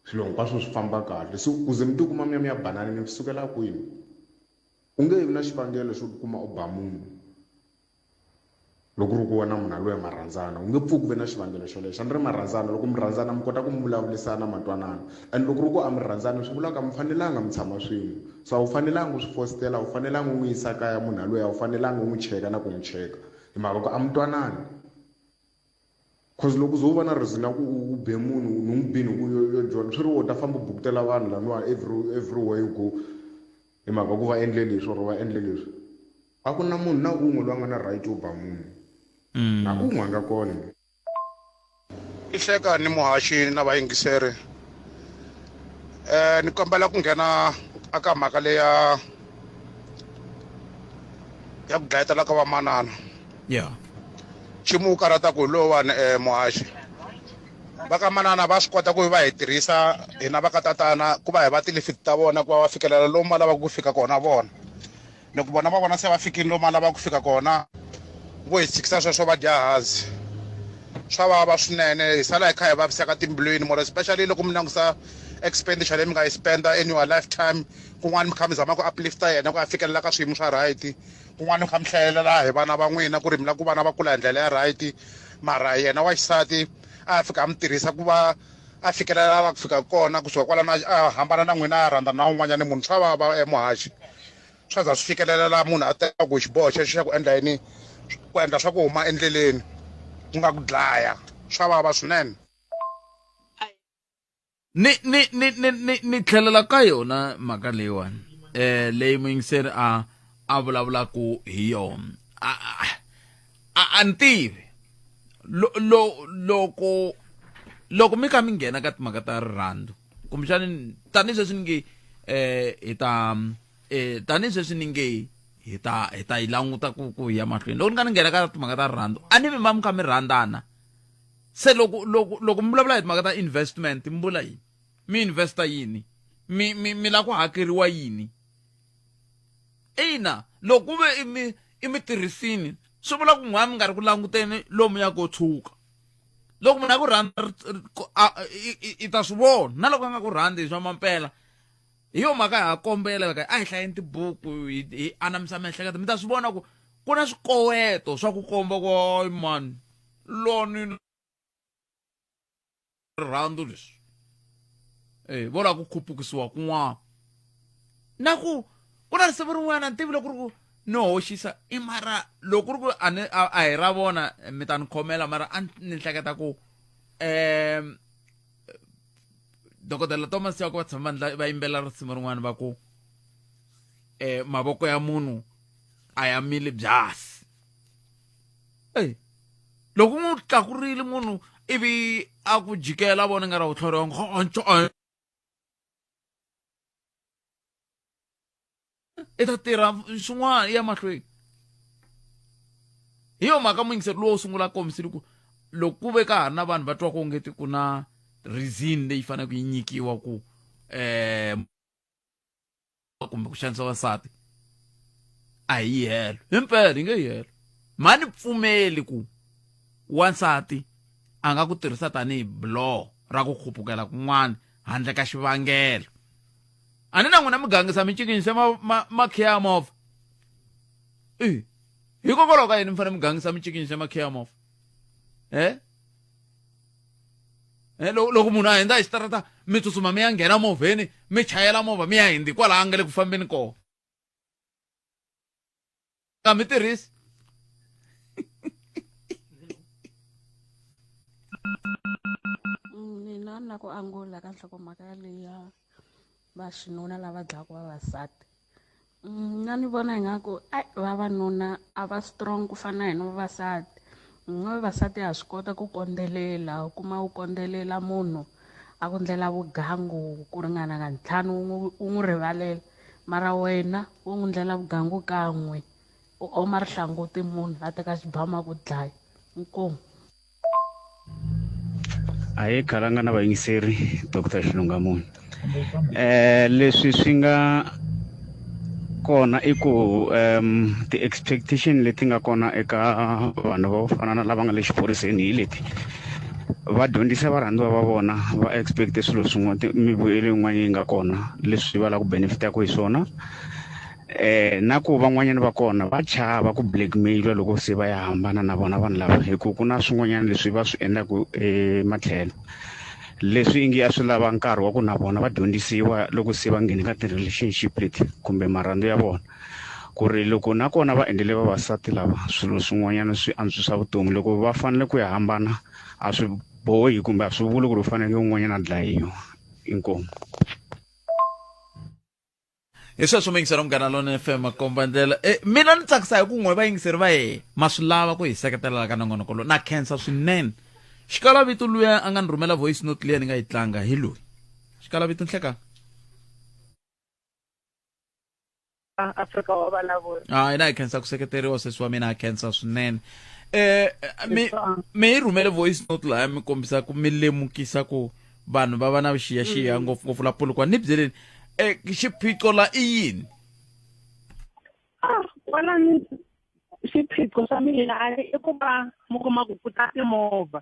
swilo hinkwaswo swi famba kahle se ku ze mi tikuma mi ya mi ya banana mi sukela kwini u nge vi na xivangelo xo tikuma u ba munhu loko ku ri ku wena munhu yaloye ma rhandzana u nge pfuki u ve na xivangelo xolexo a ni ri ma rhandzana loko mi rhandzana mi kota ku mi vulavurisana ma twanana and loko ku ri ku a mi rhandzani swi vula ku a mi fanelanga mi tshama swin'we so a wu fanelanga u swi fositela a wu fanelanga u n'wi yisa kaya munhu yaloye a wu fanelanga u n'wi cheka na ku n'wi cheka hi mhaka ku a mi twanani cause loko u ze u va na reason ya ku u be munhu ni n'wi bini hi ku yo yo jola swi ri u ta famba u bukutela vanhu laniwa every everywhere you go hi mhaka ku va endle leswi or va endle leswi a ku na munhu na un'we loyi a nga na right yo ba munhu mm. na un'we a nga kona i hleka ni muhaxi na vayingiseri eh ni kombela ku nghena aka mhaka leya ya ku dlayetela ka vamanana yeah nchumu wu karhataka hi lowuwani um muhaxi va ka manana va swi kota ku va hi tirhisa hina va ka tatana ku va hi va tilifiti ta vona ku va va fikelela lomu va lavaka ku fika kona vona loko vona va vona se va fikile lomu va lavaka ku fika kona vo hi tshikisa sweswo va dya hansi swa vava swinene hi sala hi kha hi vaviseka timbilwini more especially loko mi langusa expenditure leyi mi nga yi spenda in your lifetime kun'wana mi kha mi zama ku uplifta yena ku a fikelela ka swiyimo swa right kun'wana mi kha mi hlayelela hi vana va n'wina ku ri mi lava ku vana va kula hi ndlela ya right mara yena wa xisati a fika a mi tirhisa ku va a fikelela la ku fika kona kusuka kwalano a hambana na n'wina a rhandza na un'wanyana munhu swa vava emuhaxi swa za swi fikelela laha munhu a tekaku xiboho xexo xa ku endla yini ku endla swa ku huma endleleni ku nga ku dlaya swa vava swinene ni ni ni ni ni ni tlhelela ka yona mhaka leyiwani eh leyi muyingiseri a a vulavulaku hi yona a a a ni tivi lo lo loko loko mi kha mi nghena ka timhaka ta rirhandzu kumbexani tanihi sweswi ni nge eh hi ta eh tanihi sweswi ni nge hi ta hi ta yi languta ku ku ya mahlweni loko ni nga ni nghena ka timhaka ta rirhandzu a ni mi va mi kha mi rhandzana se loko loko loko mi vulavula hi timhaka ta investment mi vula yini mi investa yini mi mi mi lava ku hakeriwa yini ina loko ku ve i mi i mi tirhisini swi vula ku n'wana mi nga ri ku languteni lomu ya ko tshuka. Loko munhu a ku rhandza i ta swi vona na loko a nga ku rhandzi hi swa mampela. Hi yo mhaka ha kombela ka a hi hlayeni tibuku hi anamisa miehleketo mi ta swi vona ku ku na swikoweto swa ku komba ku hayi mani loni rirhandzu leswi e vo lava ku khupukisiwa kun'wana na ku ku na risimu rin'wana ni tivi loko ri ku no hoxisa i mara loko ku ri ku a ni a hi ra vona mi ta ni khomela mara a ni hleketa ku um dokodela Thomas Chauke va tshama va yimbelela risimu rin'wana va ku um mavoko ya munhu a ya mili byasi ey loko u n'wi tlakurile munhu ivi a ku jikela vona nga ra vutlhari i ta tirha swin'wana ya mahlweni hi yo mhaka muyingiseri lowo sungula kombisile ku loko ku ve ka ha ri na vanhu va twaka ongeti ku na reason leyi faneleke yi nyikiwa ku um kumbe ku xanisa vasati a hi helo himpela hi nge yi helo mhani pfumeli ku wansati a nga ku tirhisa tanihi blow ra ku khupukela kun'wana handle ka xivangelo a ni na n'wina mi gangisa mi cikinyise makhiya ya movha i hikokwalaho ka yini mi fanele mi gangisa mi cikinyise makhiya ya movha e Eh, loko munhu a hundza hi xitarata mi tsutsuma mi ya nghena movheni mi chayela movha mi ya hindzi kwalaha a nga le ku fambeni kona nga mi tirhisi Mina na ku angula ka nhlokomhaka yaleyi ya vaxinuna lava dlayaka vavasati Mina ni vona ingaku ai vavanuna a va strong ku fana na hina vavasati hina vavasati ha swi kota ku kondzelela u kuma u kondzelela munhu a ku ndlela vugangu ku ringana ka ntlhanu u n'wi u n'wi rivalela mara wena wo n'wi ndlela vugangu kan'we u oma rihlanguti munhu a teka xibamu a ku dlaya inkomu. Ahee khalanga na vayingiseri Doctor Xilungamuni leswi swi nga kona i ku ti-expectation leti nga kona eka vanhu vo fana na lava nga le xiphoriseni hi leti va dyondzisa varhandziwa va vona va expect swilo swin'wana mivuyelo yin'wana yi nga kona leswi va lava ku benefit-aku hi swona. Na ku van'wanyana va kona va chava ku blackmail-iwa loko se va ya hambana na vona vanhu lava hi ku ku na swin'wanyana leswi va swi endlaku ematlhelo leswi ingi a swi lava nkarhi wa ku na vona va dyondzisiwa loko se va nghene ka ti-relationship leti kumbe marhandzu ya vona ku ri loko nakona va endlele vavasati lava swilo swin'wanyana swi antswisa vutomi loko va fanele ku ya hambana a swi bohi kumbe a swi vuli ku ri u fanele un'wanyana a dlayiwa inkomu. Hi sweswo muyingiseri wa Munghana Lonene FM makomba ndlela. E, mina ni tsakisa hi ku n'we vayingiseri va yehe ma swi lava ku hi seketela ka nongonoko lowu. Na khensa swinene. Xikala vito luya a nga ni rhumela voice note liya ni nga yi tlanga hi loyi. Xikala vito nhlekani. Afrika wa vulavula. Ah, ina hi khensa ku seketeriwa sesi wa mina a khensa swinene. Eh mi mi yi rhumele voice note laya mi kombisa ku mi lemukisa ku vanhu va va na vuxiyaxiya ngopfungopfu la Polokwane ni byeleni eh xiphiqo la i yini Ah, kwalani xiphiqo xa mina a i ku va mi kuma ku ku ta timovha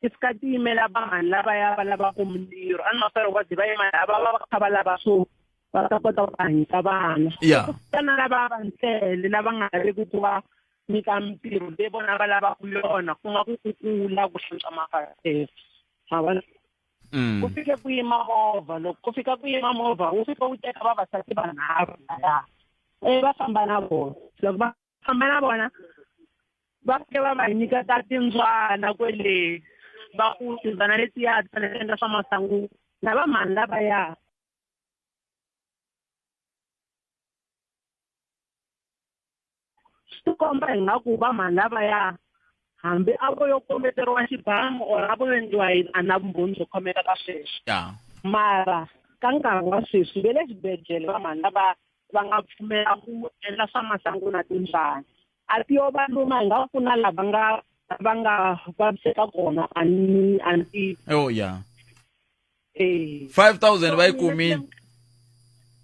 ti fika ti yimela vanhu lavaya va lavaka mintirho a ni ma va ze va yima laha va va va kha va lava swo va ta kota ku hanyisa vana ya ku na lava va ntsele lava nga laveki ku va nyika mintirho leyi vona va lavaka yona ku nga ku kukula ku hlantswa mafasitere ma vona ku fike ku yima movha loko ku fika ku yima movha wu fika wu teka vavasati vanharhu laya e va famba na vona loko va famba na vona va fike va va nyiketa timbyana kwele va ku timbyana letiya ti fanele ti endla swa masangu na va mhani lavaya. Swi tikomba ingaku va mhani lavaya hambi a vo yo kombeteriwa xibamu or a vo yo endliwa yini a na vumbhoni byo khomeka ka sweswo. Mara ka nkarhi wa sweswi ve le xibedhlele va mhani lava va nga pfumela ku endla swa masangu na timbyana. A ti yo va luma hi nga ku na lava nga va nga vaviseka kona a ni a ni tivi. Oh yeah. Eh. 5000 va yi kumile.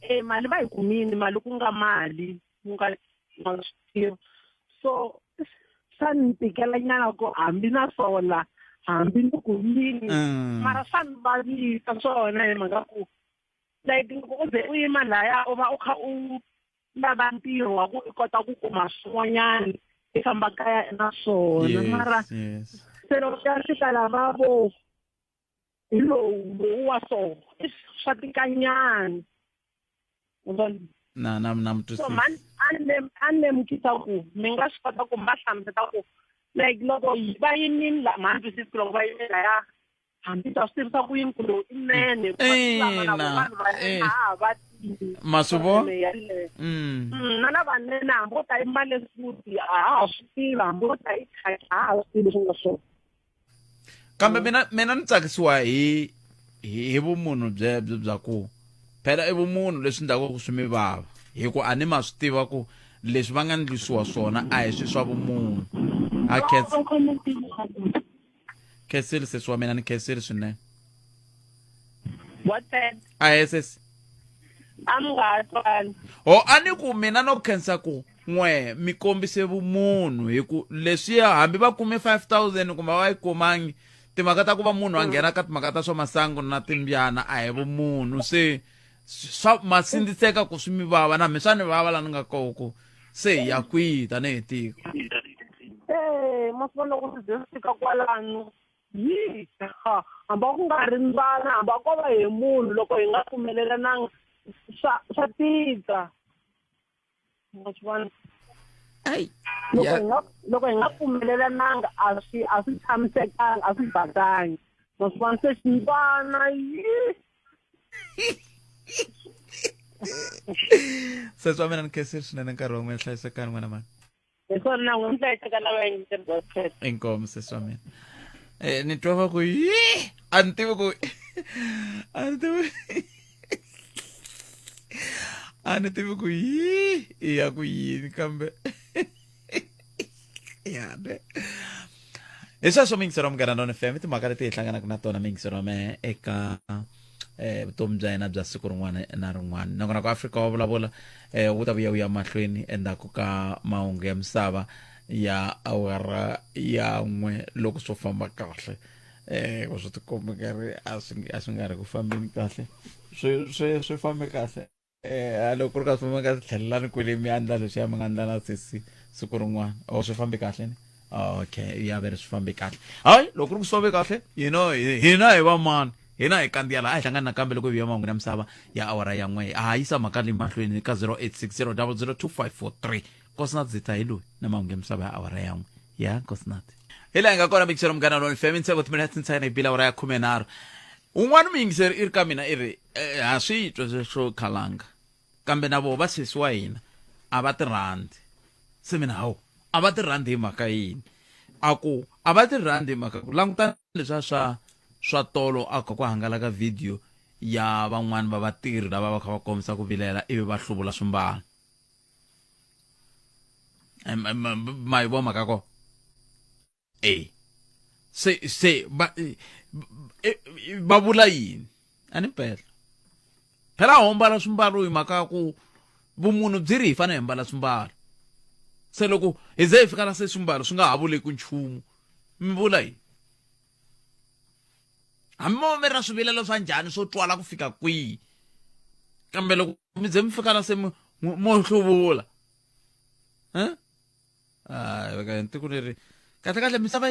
Eh mali va yi kumile mali ku nga mali ku nga ma swi tiva. So swa ni tikela nyana ku hambi na sola hambi ni ku yini mara swa ni vavisa swona hi mhaka ku like loko u ze u yima laya u va u kha u lava ntirho wa ku i kota ku kuma swin'wanyana i famba kaya na swona mara se loko swi ya fika lava vo hi lowu lowu wa so swa tikanyana na na na so man a ni lemukisa ku mi nga swi kota ku va hlamuseta ku like loko va yimini la mhani twisisi ku loko va yimini laya hambi ta swi tivisa ku yini ku lowu i nene ina va ma swi vo na lavanene hambi wo ta i mbale suti a ha ha swi tivi hambi wo ta i khaki a ha ha swi tivi leswi nga swona kambe mina mina ni tsakisiwa hi hi vumunhu byebyo bya ku phela i vumunhu leswi ndlaku ku swi mi vava hi ku a ni ma swi tiva ku leswi va nga ndlisiwa swona a hi swi swa vumunhu a khensa khensile sesi wa mina ni khensile swinene What that? Ahe sesi. A mi nga ha twali. Ho a ni ku mina no khensa ku n'we mi kombise vumunhu hi ku leswiya hambi va kume 5000 kumbe va yi kumangi timhaka ta ku va munhu a nghena ka timhaka ta swa masangu na timbyana a hi vumunhu se swa ma sindziseka ku swi mi vava na mi swa ni vava la ni nga koho ku se hi ya kwihi tanihi tiko. Ee, ma swi vona loko swi ze swi fika kwalano yi ha hambi a ku nga ri mbyana hambi a ko va hi munhu loko hi nga pfumelelananga swa swa tika ma swi vona loko hi nga loko hi nga pfumelelananga a swi a swi tshamisekanga a swi bakangi ma swi vona se ximbyana yi sesi wa mina ni khensile swinene nkarhi wa n'wina hlayisekani n'wana mani hi swona na n'wi mi hlayiseka lava yingiseri gospel inkomu sesi wa mina eh ni twa va ku yi a ni tivi ku a ni tivi a ni tivi ku yi i ya ku yini kambe ya ne hi sweswo miyingisero wa munghana none fm i timhaka leti hi hlanganaka na tona miyingisero wa mehe eka eh vutomi bya hina bya siku rin'wana na rin'wana nakona ku afrika wa vulavula eh wu ta vuya wu ya mahlweni endzhaku ka mahungu ya misava ya awara ya n'we loko swo famba kahle eh ku swi tikomba karhi a swi a swi nga ri ku fambeni kahle swi swi swi fambe kahle eh loko ku ri ka swi fambe kahle tlhelelani kwele mi andla leswiya mi nga andla na sesi siku rin'wana o swi fambe kahle ni okay ya ve ri swi fambe kahle hayi loko ku ri ku swi fambe kahle you know hina hi va mani hina hi kandziya laha a hi hlangani nakambe loko hi vuya mahungu ya misava ya awara ya n'we a ha yisa mhaka leyi mahlweni ka 0860 002543 nkosinathi zitha hi loyi na mahungu ya misava ya awara ya n'we ya nkosinathi hi laha hi nga kona mixero munghana loni fm ntsheko timinete ntsena hi bila awara ya khumenharhu un'wana muyingiseri i ri ka mina i ri eh, ha swi twa sweswo khalanga kambe na voho va sesi wa hina a va ti rhandzi se mina hawu a va ti rhandzi hi mhaka yini a ku a va ti rhandzi hi mhaka ku langutana leswiya swa swa tolo a kha ku hangalaka video ya van'wani va vatirhi lava va kha va kombisa ku vilela ivi va hluvula swimbalo ma yi vo mhaka kona e se se va va vula yini a ni mpela phela ho mbala swimbalo hi mhaka ya ku vumunhu byi ri hi fanele hi mbala swimbalo se loko hi ze hi fika la se swimbalo swi nga ha vuleki nchumu mi vula yini hambi mo mi ri na swivilelo swa njhani swo twala ku fika kwihi kambe loko mi ze mi fika la se mo hluvula eh hayi tiko leri kahle kahle misava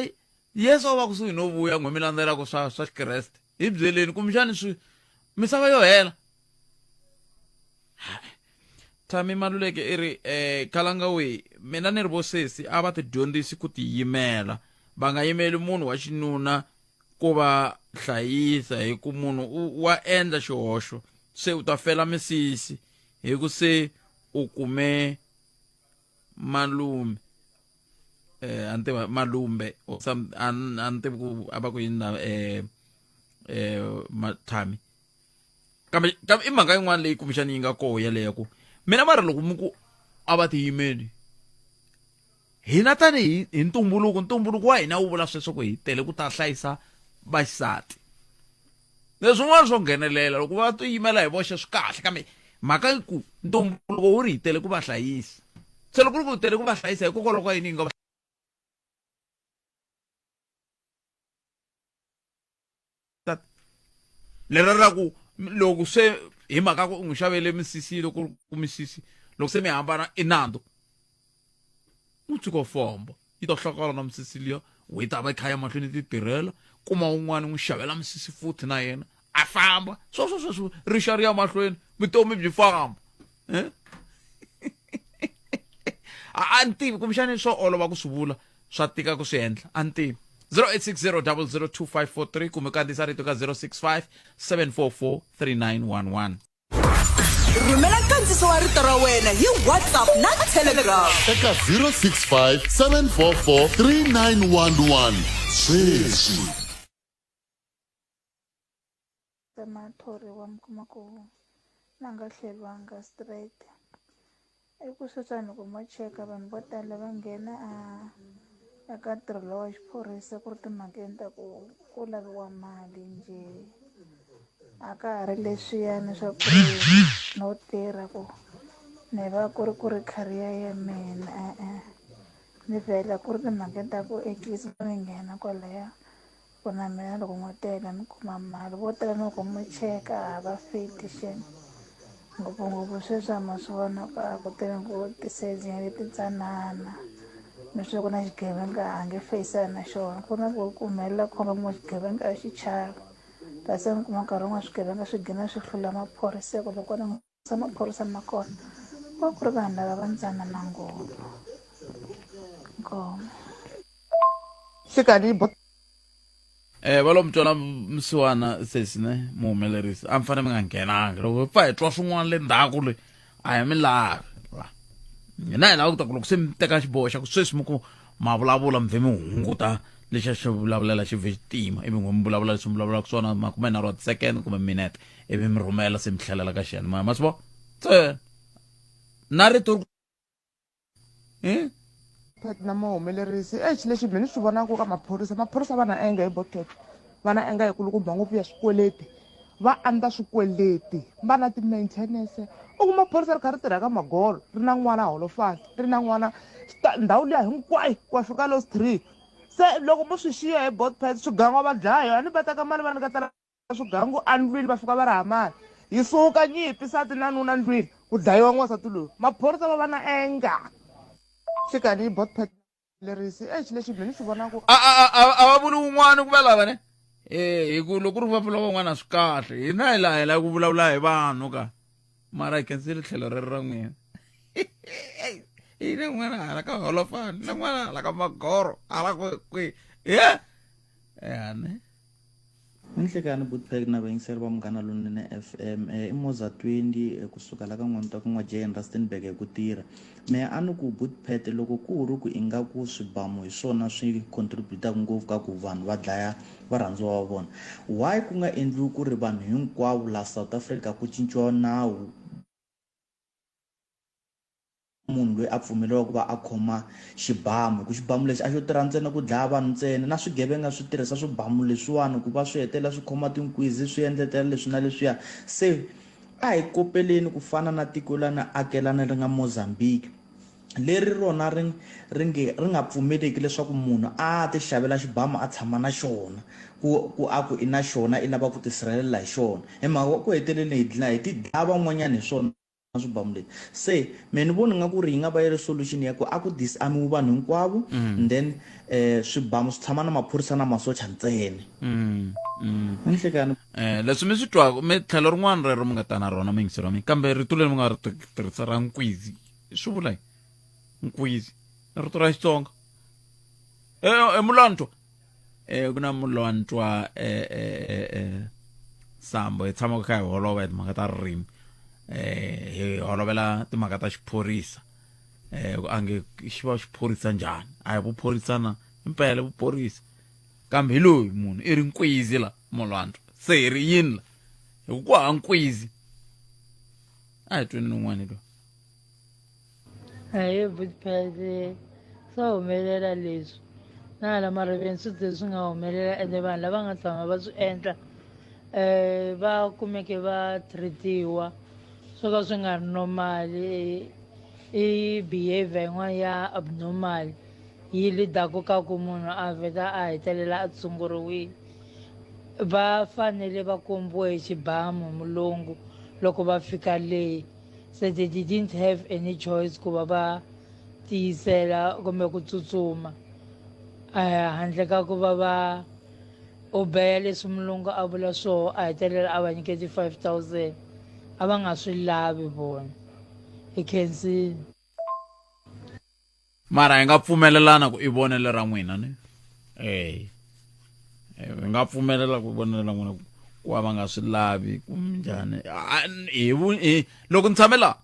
yesu a va kusuhi no vuya n'we mi landzelaka swa swa xikreste hi byeleni kumbexani swi misava yo hela Thami Maluleke i ri eh Kalanga we mina ni ri vo sesi a va tidyondzisi ku tiyimela va nga yimeli munhu wa xinuna ku va hlayisa hi ku munhu wa endla xihoxo se u ta fela misisi hi ku se u kume malume eh a ni tivi malumbe or some a ni tivi ku a va ku yini na eh eh mathami kambe kambe i mhaka yin'wana leyi kumbexani yi nga koho yeleyo ku mina mara loko mi ku a va tiyimeli hina tanihi hi ntumbuluko ntumbuluko wa hina wu vula sweswo ku hi tele ku ta hlayisa vaxisati leswin'wana swo nghenelela loko va tiyimela hi voxe swi kahle kambe mhaka yi ku ntumbuluko wu ri hi tele ku va hlayisa se loko ku ri ku hi tele ku va hlayisa hikokwalaho ka yini hi nga va Lera ra ku loko se hi mhaka ku u n'wi xavele misisi loko ku misisi loko se mi hambana i nandzu n'wi tshika famba yi ta hlakala na misisi liya we ta va yi kha ya mahlweni ti tirhela kuma un'wana n'wi xavela misisi futhi na yena a famba sweswo sweswo rixa ri ya mahlweni vutomi byi famba eh? A ni tivi kumbexani swo olova ku swi vula swa tika ku swi endla a ni tivi. 0860002543 kumbe kandziyisa rito ka 065 744 3911. Rhumela nkandziso wa rito ra wena hi WhatsApp na Telegram. Eka 065 744 3911 sweswi. Se ma thoriwa mi kuma ku na nga hleriwanga straight i ku sweswiwani loko mo cheka vanhu vo tala va nghena a eka ntirho lowa xiphorisa ku ri timhakeni ta ku ku laviwa mali njhe a ka ha ri leswiyani swa ku ri no tirha ku ni va ku ri ku ri career ya mina e-e ni vhela ku ri timhakeni ta ku at least ni nghena kwalaya. Ku na mina loko n'hweti yi hela ni kuma mali vo tala na loko mi cheka a va fiti shame ngopfungopfu sweswi a ma swi vona ku a ku tele ngopfu ti-surgery leti tsanana ni swi ku na xigevenga a nge feyisani na xona ku na ku ku humelela khombo kuma xigevenga a xi chavi kasi mi kuma nkarhi wun'wani swigevenga swi gina swi hlula maphorisa hi ku loko se maphorisa ma kona ku va ku ri vanhu lava va ntsanana ngopfu inkomu. Nhlikani bo. Eh va lo mi twela misiwana sesi ne muhumelerisi a mi fanele mi nga nghenangi loko hi pfa hi twa swin'wana le ndzhaku le a hi mi lavi hina hi lava ku ta ku loko se mi teka xiboho xa ku sweswi mi ku ma vulavula mi vhe mi hunguta lexa xi vulavulela xi vhe xi tima ivi n'we mi vulavula leswi mi vulavulaka swona makumenharhu wa ti-second kumbe minete ivi mi rhumela se mi tlhelela ka xiyanimoya ma swi vona ntsena na rito eh? Pet na muhumelerisi exi lexi mina ni swi vonaka ka maphorisa maphorisa va na anger hi botet va na anger yikulukumba ngopfu ya swikweleti va andza swikweleti va na ti-maintenance u kuma phorisa ri kha ri tirha ka magolo ri na n'wana holofani ri na n'wana ndhawu liya hinkwayo ku ya fika los three se loko mo swi xiya hi botpet swigangwa va dlaya a ni va teka mali va nyiketela swigangu endlwini va fika va ri hamani yi suka nyimpi sati na nuna ndlwini ku dlayiwa n'wansati loyi maphorisa va va na anger xikani bot lerisi exi lexi mina ni xi vonaka a a a a va vuli wun'wana ku va lava ne eh hi ku loko ku ri va vula van'wana swi kahle hina hi laha hi lava ku vulavula hi vanhu ka mara hi khensile tlhelo rero ra n'wina hina n'wana hala ka holofani na n'wana hala ka magoro hala kwi ye ya ne Ni nhlekani Bootpack na vayingiseri va Munghana Lonene FM i Moza 20 kusuka la ka N'wantswaka N'wajehe Rustenburg hi ku tirha. Mehe a ni ku Bootpat loko ku ri ku ingaku swibamu hi swona swi contributaka ngopfu ka ku vanhu va dlaya varhandziwa va vona why ku nga endliwi ku ri vanhu hinkwavo la South Africa ku cinciwa nawu munhu loyi a pfumeleriwa ku va a khoma xibamu hi ku xibamu lexi a xo tirha ntsena ku dlaya vanhu ntsena na swigevenga swi tirhisa swibamu leswiwani ku va swi hetelela swi khoma tinkwizi swi endletela leswi na leswiya se a hi kopeleni ku fana na tiko lana akelana ri nga Mozambique leri rona ri ri nge ri nga pfumeleki leswaku munhu a ti xavela xibamu a tshama na xona ku ku a ku i na xona i lava ku tisirhelela hi xona hi mhaka ku heteleleni hi dlina hi ti dlaya van'wanyana hi swona swibamu leswi se me ni vona nga ku ri yi nga va yi ri solution ya ku a ku disarmiwi vanhu hinkwavo and then swibamu swi tshama na maphorisa na masocha ntsena Ni nhlekani. Leswi mi swi twaka mi tlhelo rin'wana rero mi nga ta na rona muyingiseri wa mina kambe rito leri mi nga ri tirhisa ra nkwizi swi vula yini nkwizi rito ra Xitsonga mulantwa ku na mulantwa sambo hi tshama kha hi holova hi timhaka ta ririmi hi holovela timhaka ta xiphorisa a nge xi va xiphorisa njhani a hi vuphorisana impela vuphorisa kambe hi loyi munhu i ri nkwizi la mulantwa se hi ri yini la hi ku ku hava nkwizi a hi tweni un'wana loyi. Ahee Bootpad swa humelela leswi na hala mariveni swi ze swi nga humelela ende vanhu lava nga tshama va swi endla um va kumeke va treat-iwa swo ka swi nga ri normal i behavior yin'wana ya abnormal yi lead-aku ka ku munhu a vheta a hetelela a tshunguriwile. Va fanele va kombiwe hi xibamu mulungu loko va fika le. Se they didn't have any choice ku va va tiyisela kumbe ku tsutsuma handle ka ku va va obeya leswi mulungu a vula swoho a hetelela a va nyike ti-5000 a va nga swi lavi vona hi khensile mara hi nga pfumelelana ku i vonelo ra n'wina ni e hi nga pfumelela ku vonelo ra n'wina ku va va nga swi lavi ku njhani hi loko ni tshame laha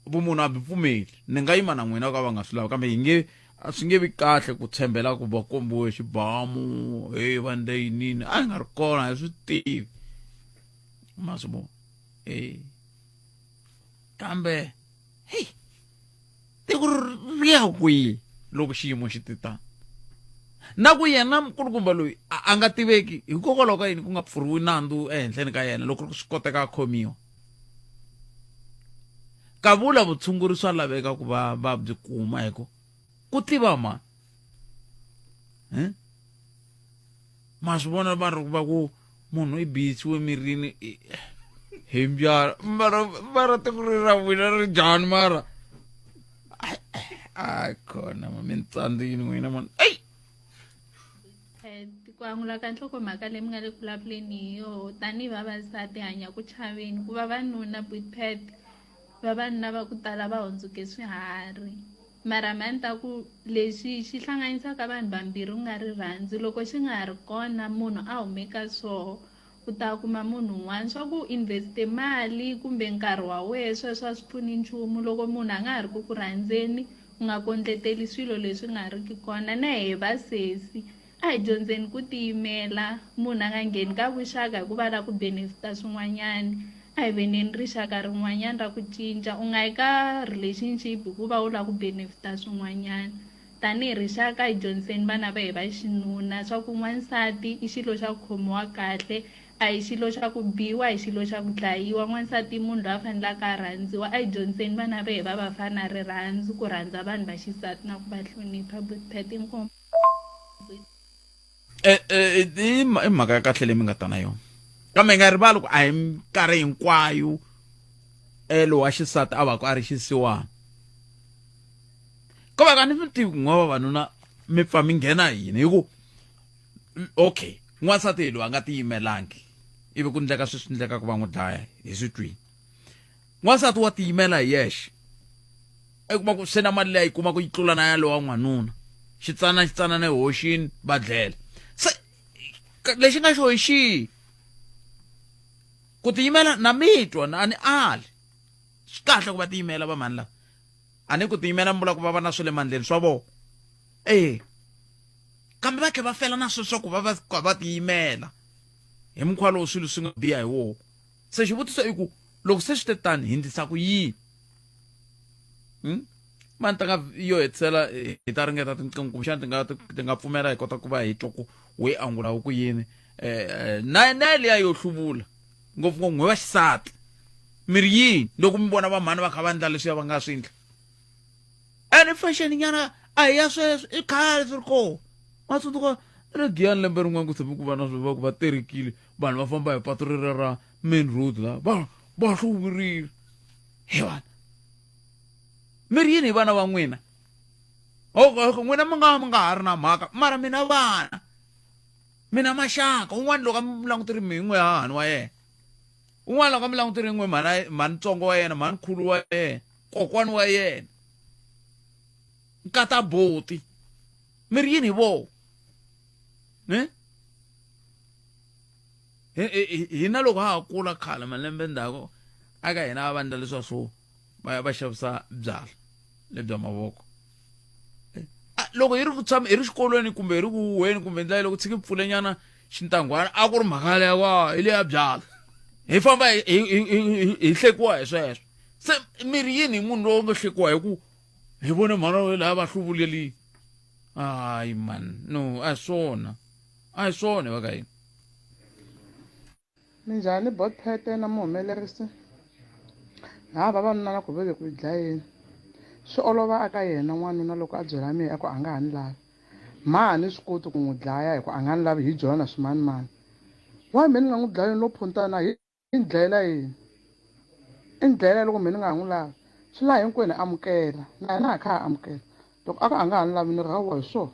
vumunhu a byi pfumeli ni nga yima na n'wina ka va nga swi lavi kambe hi nge a swi nge vi kahle ku tshembela ku va kombiwe xibamu hey va ndle yinini a hi nga ri kona hi swi tivi ma swi vona e kambe heyi tiko ri ya kwihi loko xiyimo xi ti tano na ku yena mukulukumba loyi a nga tiveki hikokwalaho ka yini ku nga pfuriwi nandzu ehenhleni ka yena loko swi koteka a khomiwa kavula vutshunguri swa laveka ku va va byi kuma hi ku ku tiva mani eh? Ma swi vona va ri va ku munhu i bisiwe mirini hi mbyala mara mara tiko ri ra n'wina ri njhani mara a khona mi ni tsandzini n'wina mani eyi Ku angula ka nhlokomhaka leyi mi nga le ku vulavuleni hi yoho tanihi vavasati hanya ku chaveni ku vavanuna Boet vavanuna va ku tala va hundzuke swiharhi mara mhani ta ku lexi xi hlanganisaka vanhu vambirhi ku nga rirhandzu loko xi nga ha ri kona munhu a hume ka swoho u ta kuma munhu un'wana swa ku invest-e mali kumbe nkarhi wa wehe sweswo a swi pfuni nchumu loko munhu a nga ha ri ku ku rhandzeni u nga kondleteli swilo leswi nga ri ki kona na hehe vasesi a hi dyondzeni ku tiyimela munhu a nga ngheni ka vuxaka hikuva a lava ku benefit-a swin'wanyana a hi veneni rixaka rin'wanyana ra ku cinca u nga yi ka relationship hikuva u lava ku benefit-a swin'wanyana tanihi rixaka hi dyondziseni vana va hi va xinuna swa ku n'wansati i xilo xa ku khomiwa kahle a hi xilo xa ku biwa a hi xilo xa ku dlayiwa n'wansati i munhu loyi a fanelaka a rhandziwa a hi dyondziseni vana va hi va vafana rirhandzu ku rhandza vanhu va xisati na ku va hlonipha Phet inkomu. Eh, eh, i mhaka ya kahle leyi mi nga ta na yona kambe hi nga rivali ku a hi minkarhi hinkwayo elo wa xisati a va ku a ri xisiwana ko va ka ni mi tivi ku n'wa vavanuna mi pfa mi nghena yini hi ku okay n'wansati hi loyi a nga tiyimelangi ivi ku ndleka swi swi ndleka ku va n'wi dlaya hi swi twini n'wansati wa tiyimela hi yexe i kuma ku se na mali leyi a yi kuma ku yi tlula na ya lowa n'wanuna xitsana xitsanana ehoxini va dlela se lexi nga xo hi xihi ku tiyimela na mitwa a ni ali swi kahle ku va tiyimela va mhani lava a ni ku tiyimela mi vula ku va va na swa le mandleni swa vona e kambe va tlhe va fela na sweswo ku va va va tiyimela hi mukhuva lowu swilo swi nga biha hi wona se xivutiso i ku loko se swi te tani hi ndlisa ku yini hmm? mani ta nga yo hetisela hi ta ringeta tinqingho kumbexana ti nga ti nga pfumela hi kota ku va hi twa ku we angula ku yini eh na na liya yo hluvula ngopfungopfu n'we va xisati mi ri yini loko mi vona vamhani va kha va endla leswiya va nga swi endla ene fashion nyana a hi ya sweswo i khale swi ri kona ma tsundzuka ri giyani lembe rin'wana ku tshame ku va na swo va ku va terekile vanhu va famba hi patu rera ra main road la va va hluvurile he vana mi ri yini hi vana va n'wina n'wina mi nga mi nga ha ri na mhaka mara mina vana mina maxaka un'wana loko a mi languteri mi n'we hahani wa yena un'wana loko a mi languteri n'we mhana mhanitsongo wa yena mhanikhulu wa yena kokwani wa yena nkata boti mi ri yini hi voho ne hina loko ha ha kula khale malembe ndzhaku aka hina va vandla leswa swo va ya va xavisa byala lebya mavoko loko hi ri ku tshama hi ri xikolweni kumbe hi ri ku huhweni kumbe ndlela loko tshiki pfulenyana xintangwana a ku ri mhaka leya wa hi leya byala hi famba hi hlekiwa hi sweswo se miri yini hi munhu lowu nga hlekiwa hi ku hi vone mhana loyi laya va hluvulelini hayi man no a hi swona a hi swona va ka hina Minjhani Botphete na muhumelerisi ha vavanuna la ku ve le ku dlayeni swi olova aka yena n'wanuna loko a byela mehe a ku a nga ha ni lavi ma ha ni swi koti ku n'wi dlaya hi ku a nga ni lavi hi byona swimanimani. Why me ni nga n'wi dlayi ni lo phuntana hi i ni dlayela yini i ni dlayela loko mina ni nga ha n'wi lavi swi laha hinkwenu hi amukela na yena a kha a amukela loko a ka a nga ha ni lavi ni ri hawa hi swona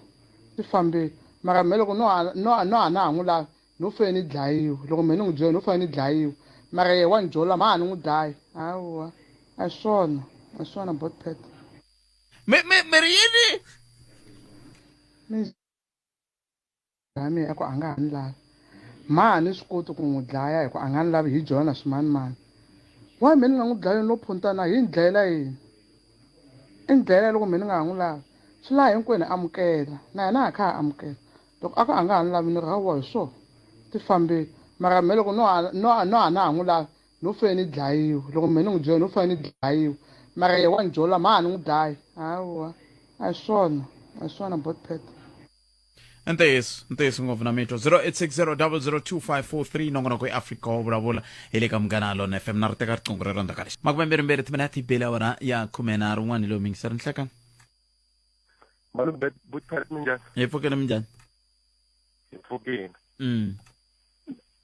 ti fambile mara me loko no no no ha na ha n'wi lavi no fanele ni dlayiwa loko me ni n'wi byela no fanele ni dlayiwa mara yehe wa ni jola ma ha ni n'wi dlayi hawa a hi swona a hi swona botpet mi mi mi ri yini mi dlaya mina ku a nga ha ni lavi mha ni swi koti ku n'wi dlaya hi ku a nga ni lavi hi jona swimanimani why mina ni nga n'wi dlayi no phuntana hi ni dlayela yini i ni dlayela loko mina ni nga ha n'wi lavi swi laha hinkwenu hi amukela na yena a kha a amukela loko a ka a nga ha ni lavi ni ri hawa hi swona ti fambile mara me loko no no no ha na ha n'wi lavi no fanele ni dlayiwa loko mina ni n'wi byela no fanele ni dlayiwa mara yehe wa ni jola mha ni n'wi dlayi hawa a hi swona a hi swona botpet ntiyiso ntiyiso ngopfu na mitwa 0860002543 nongonoko eafrika wa vulavula hi le ka munghana lona fm na ri teka riqingho rero ndzhaku ka lexi makumembirhimbirhi timinete yi bele awara ya khumenharhu un'wana lowu mingiseri nhlekani malume butpet minjhani hi pfukile minjhani hi pfukile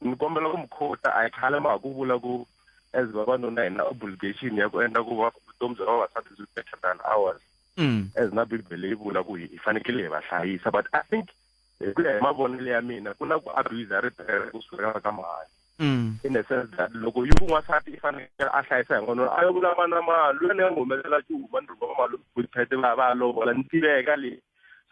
ni kombela ku mi khota a hi khale ma ha ku vula ku as vavanuna hi na obligation ya ku endla ku va vutomi bya vavasati byi better than ours as na bibele yi vula ku hi fanekele hi va hlayisa but i think hi ku ya hi mavonelo ya mina ku na ku abuse ripere kusuka ka ka mhani in the sense that loko yi ku n'wansati i fanekele a hlayisa hi n'wanuna a yo vula mana mali loyi ni nga n'wi humesela cuma ni rhuma mali phete va va lovola ni tiveka leyi